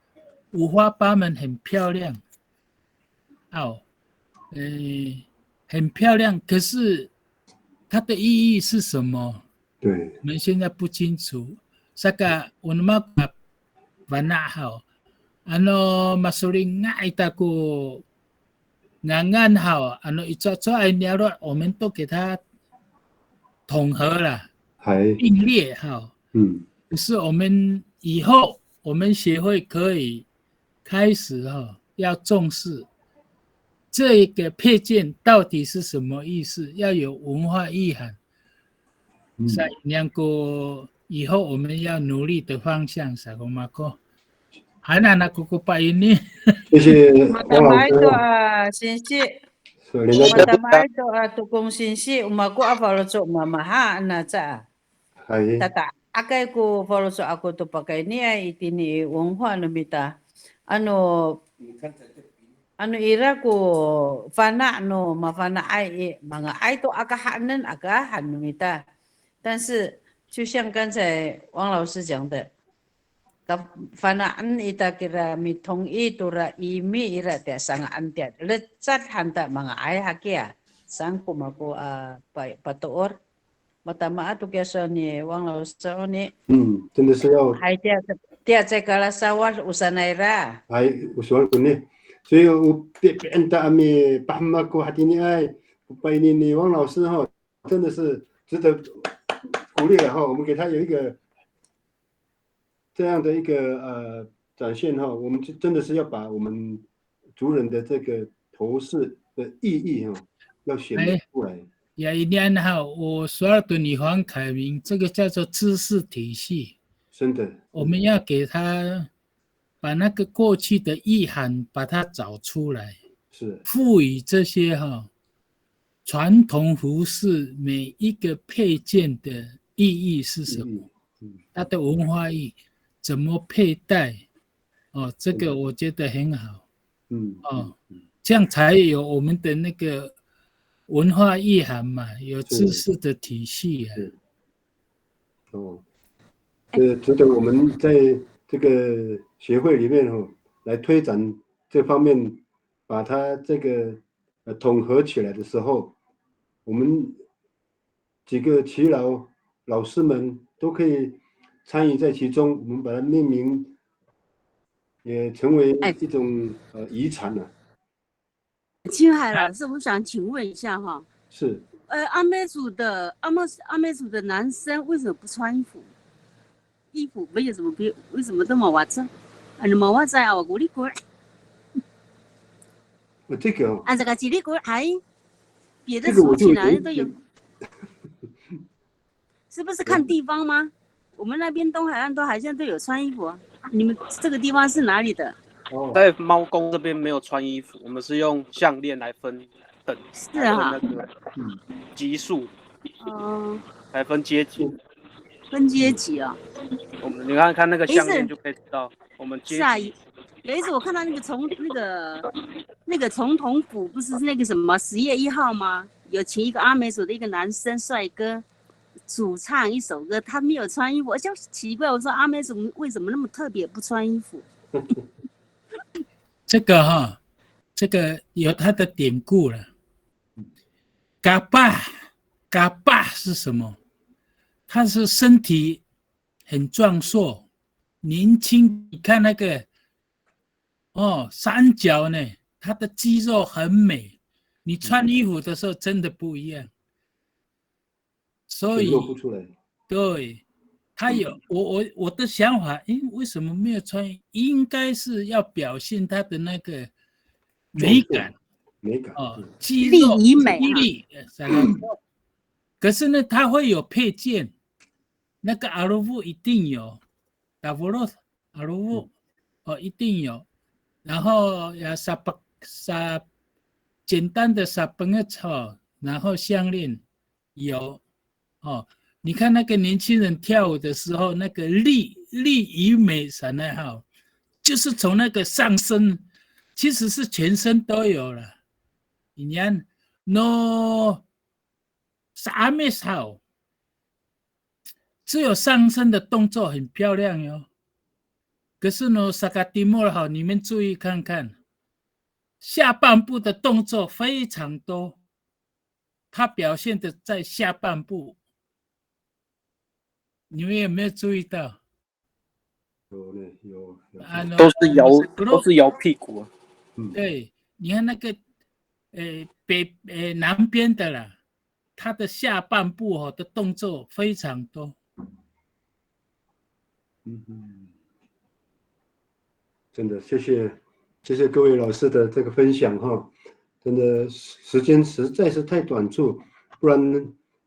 五花八门，很漂亮。哦，呃，很漂亮，可是它的意义是什么？对，我们现在不清楚。Saka, o no mako a fana' haw, ano masolinga'ay ita ko ngangan haw, ano icowacowaay niyaro', 我们都给它统合了，还并列哈。嗯可是我们以后，我们协会可以开始哈，要重视这个配件到底是什么意思，要有文化意涵。嗯，所以能够以后我们要努力的方向，sa ko mako. Hana na ko ko pa ini. 谢谢 Matama 汪老师 ito 哦。 a singsi. 是，人家 Matama ito a tokong singsi, o mako a faloco' mamaha na ca. 哎， Tata'akay ko faloco' ako to pakayni a itini i 文化 no mita. Ano, ano ira ko fana' no mafana'ay i, manga'ay to aka hanen, aka han no mita. 但是就像刚才汪老师讲的，kafana'en ita kira mitongil tora imi ira tiya sanga'en tiya lecad han ta manga'ay hakiya. Saan ko mako a pa, patoor. Matama to kiya sowal ni 汪老师 oni. 嗯，真的是要 Hay tiya, tiya caay kalasawad o sanay ira. 哎，我喜欢国内，所以我别别人的阿米巴马古哈蒂尼埃，拜尼尼汪老师哈，真的是值得鼓励了哈。我们给他有一个这样的一个呃展现哈，我们就真的是要把我们族人的这个头饰的意义哈，要显露出来。 Ya, inian haw, o sowal to Nihon 凯明，这个叫做知识体系。真的，我们要给他把那个过去的意涵把它找出来，是，赋予这些哈传统服饰每一个配件的意义是什么，嗯嗯它的文化意义怎么佩戴，哦，这个我觉得很好。嗯，哦，这样才有我们的那个文化意涵嘛，有知识的体系啊。是，哦，这值得我们在这个协会里面哈来推展这方面，把它这个呃统合起来的时候，我们几个耆老老师们都可以参与在其中，我们把它命名，也成为一种呃遗产了。青海老师，我想请问一下哈，是，呃，阿美族的阿美阿美族的男生为什么不穿衣服？衣服没有什么别，为什么都 mawaca？啊，你 mawaca 啊，我跟你讲，呃这个哦啊，这个叽里咕还别的这个我就族群啊有都有，是不是看地方吗？我们那边东海岸都好像都有穿衣服啊。你们这个地方是哪里的？哦，在猫公这边没有穿衣服，我们是用项链来分等，是啊来分那个嗯级数，哦，来分阶级。分阶级啊。我们你看看那个诶是项链就可以知道，我们阶是啊，级有一次我看到那个总那个那个总统府不是那个什么十月一号吗？有请一个阿美族的一个男生帅哥主唱一首歌，他没有穿衣服，我就奇怪，我说阿美族为什么那么特别不穿衣服？这个哈，这个有它的典故了。Kapah，kapah 是什么？他是身体很壮硕，年轻。你看那个哦，三角呢，他的肌肉很美。你穿衣服的时候真的不一样。所以显露不出来。对，他有我我我的想法，诶，为什么没有穿？应该是要表现他的那个美感美感哦嗯，肌肉力与美哈肌力，呃，sa kako。可是呢，他会有配件，那个 alowo 一定有，tafolod alowo 哦，一定有。然后要 sa sa 简单的 sapengec 哈，然后项链有哦。你看那个年轻人跳舞的时候，那个力力与美 sanay 哈，就是从那个上身，其实是全身都有了。你看，no sa'amis 哈，只有上身的动作很漂亮哟。可是呢，sakatimol 哈，你们注意看看，下半部的动作非常多，它表现的在下半部，你们有没有注意到？有呢，有有。啊，都是摇我们是都是摇屁股啊。嗯，对，你看那个，呃，北呃南边的啦，他的下半部哈、的动作非常多。嗯嗯，真的谢谢谢谢各位老师的这个分享哈，真的时间实在是太短促，不然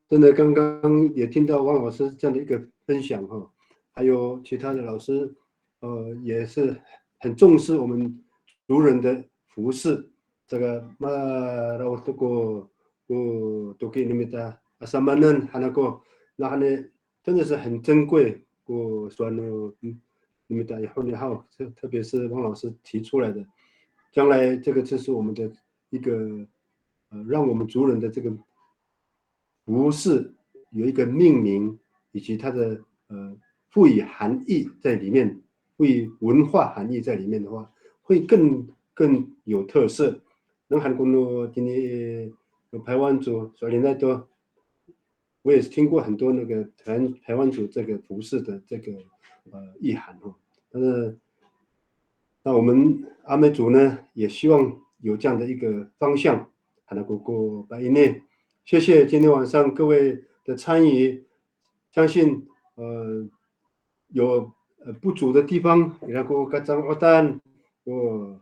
真的刚刚也听到汪老师这样的一个分享哈，还有其他的老师，呃，也是很重视我们族人的服饰。这个 maraod to ko ko toki no mita a samanen hanako, 那呢真的是很珍贵。Ko sowal no mita i honi haw，特特别是汪老师提出来的，将来这个就是我们的一个呃，让我们族人的这个服饰有一个命名，以及它的呃赋予含义在里面，赋予文化含义在里面的话，会更更有特色。那 han ko no tini Paywan 族，所以那都我也是听过很多那个台湾台湾族这个服饰的这个呃意涵哈。但是那我们阿美族呢，也希望有这样的一个方向。Hana ko ko pa ini，谢谢今天晚上各位的参与，相信呃有呃不足的地方，ira ko kacango'otan，ko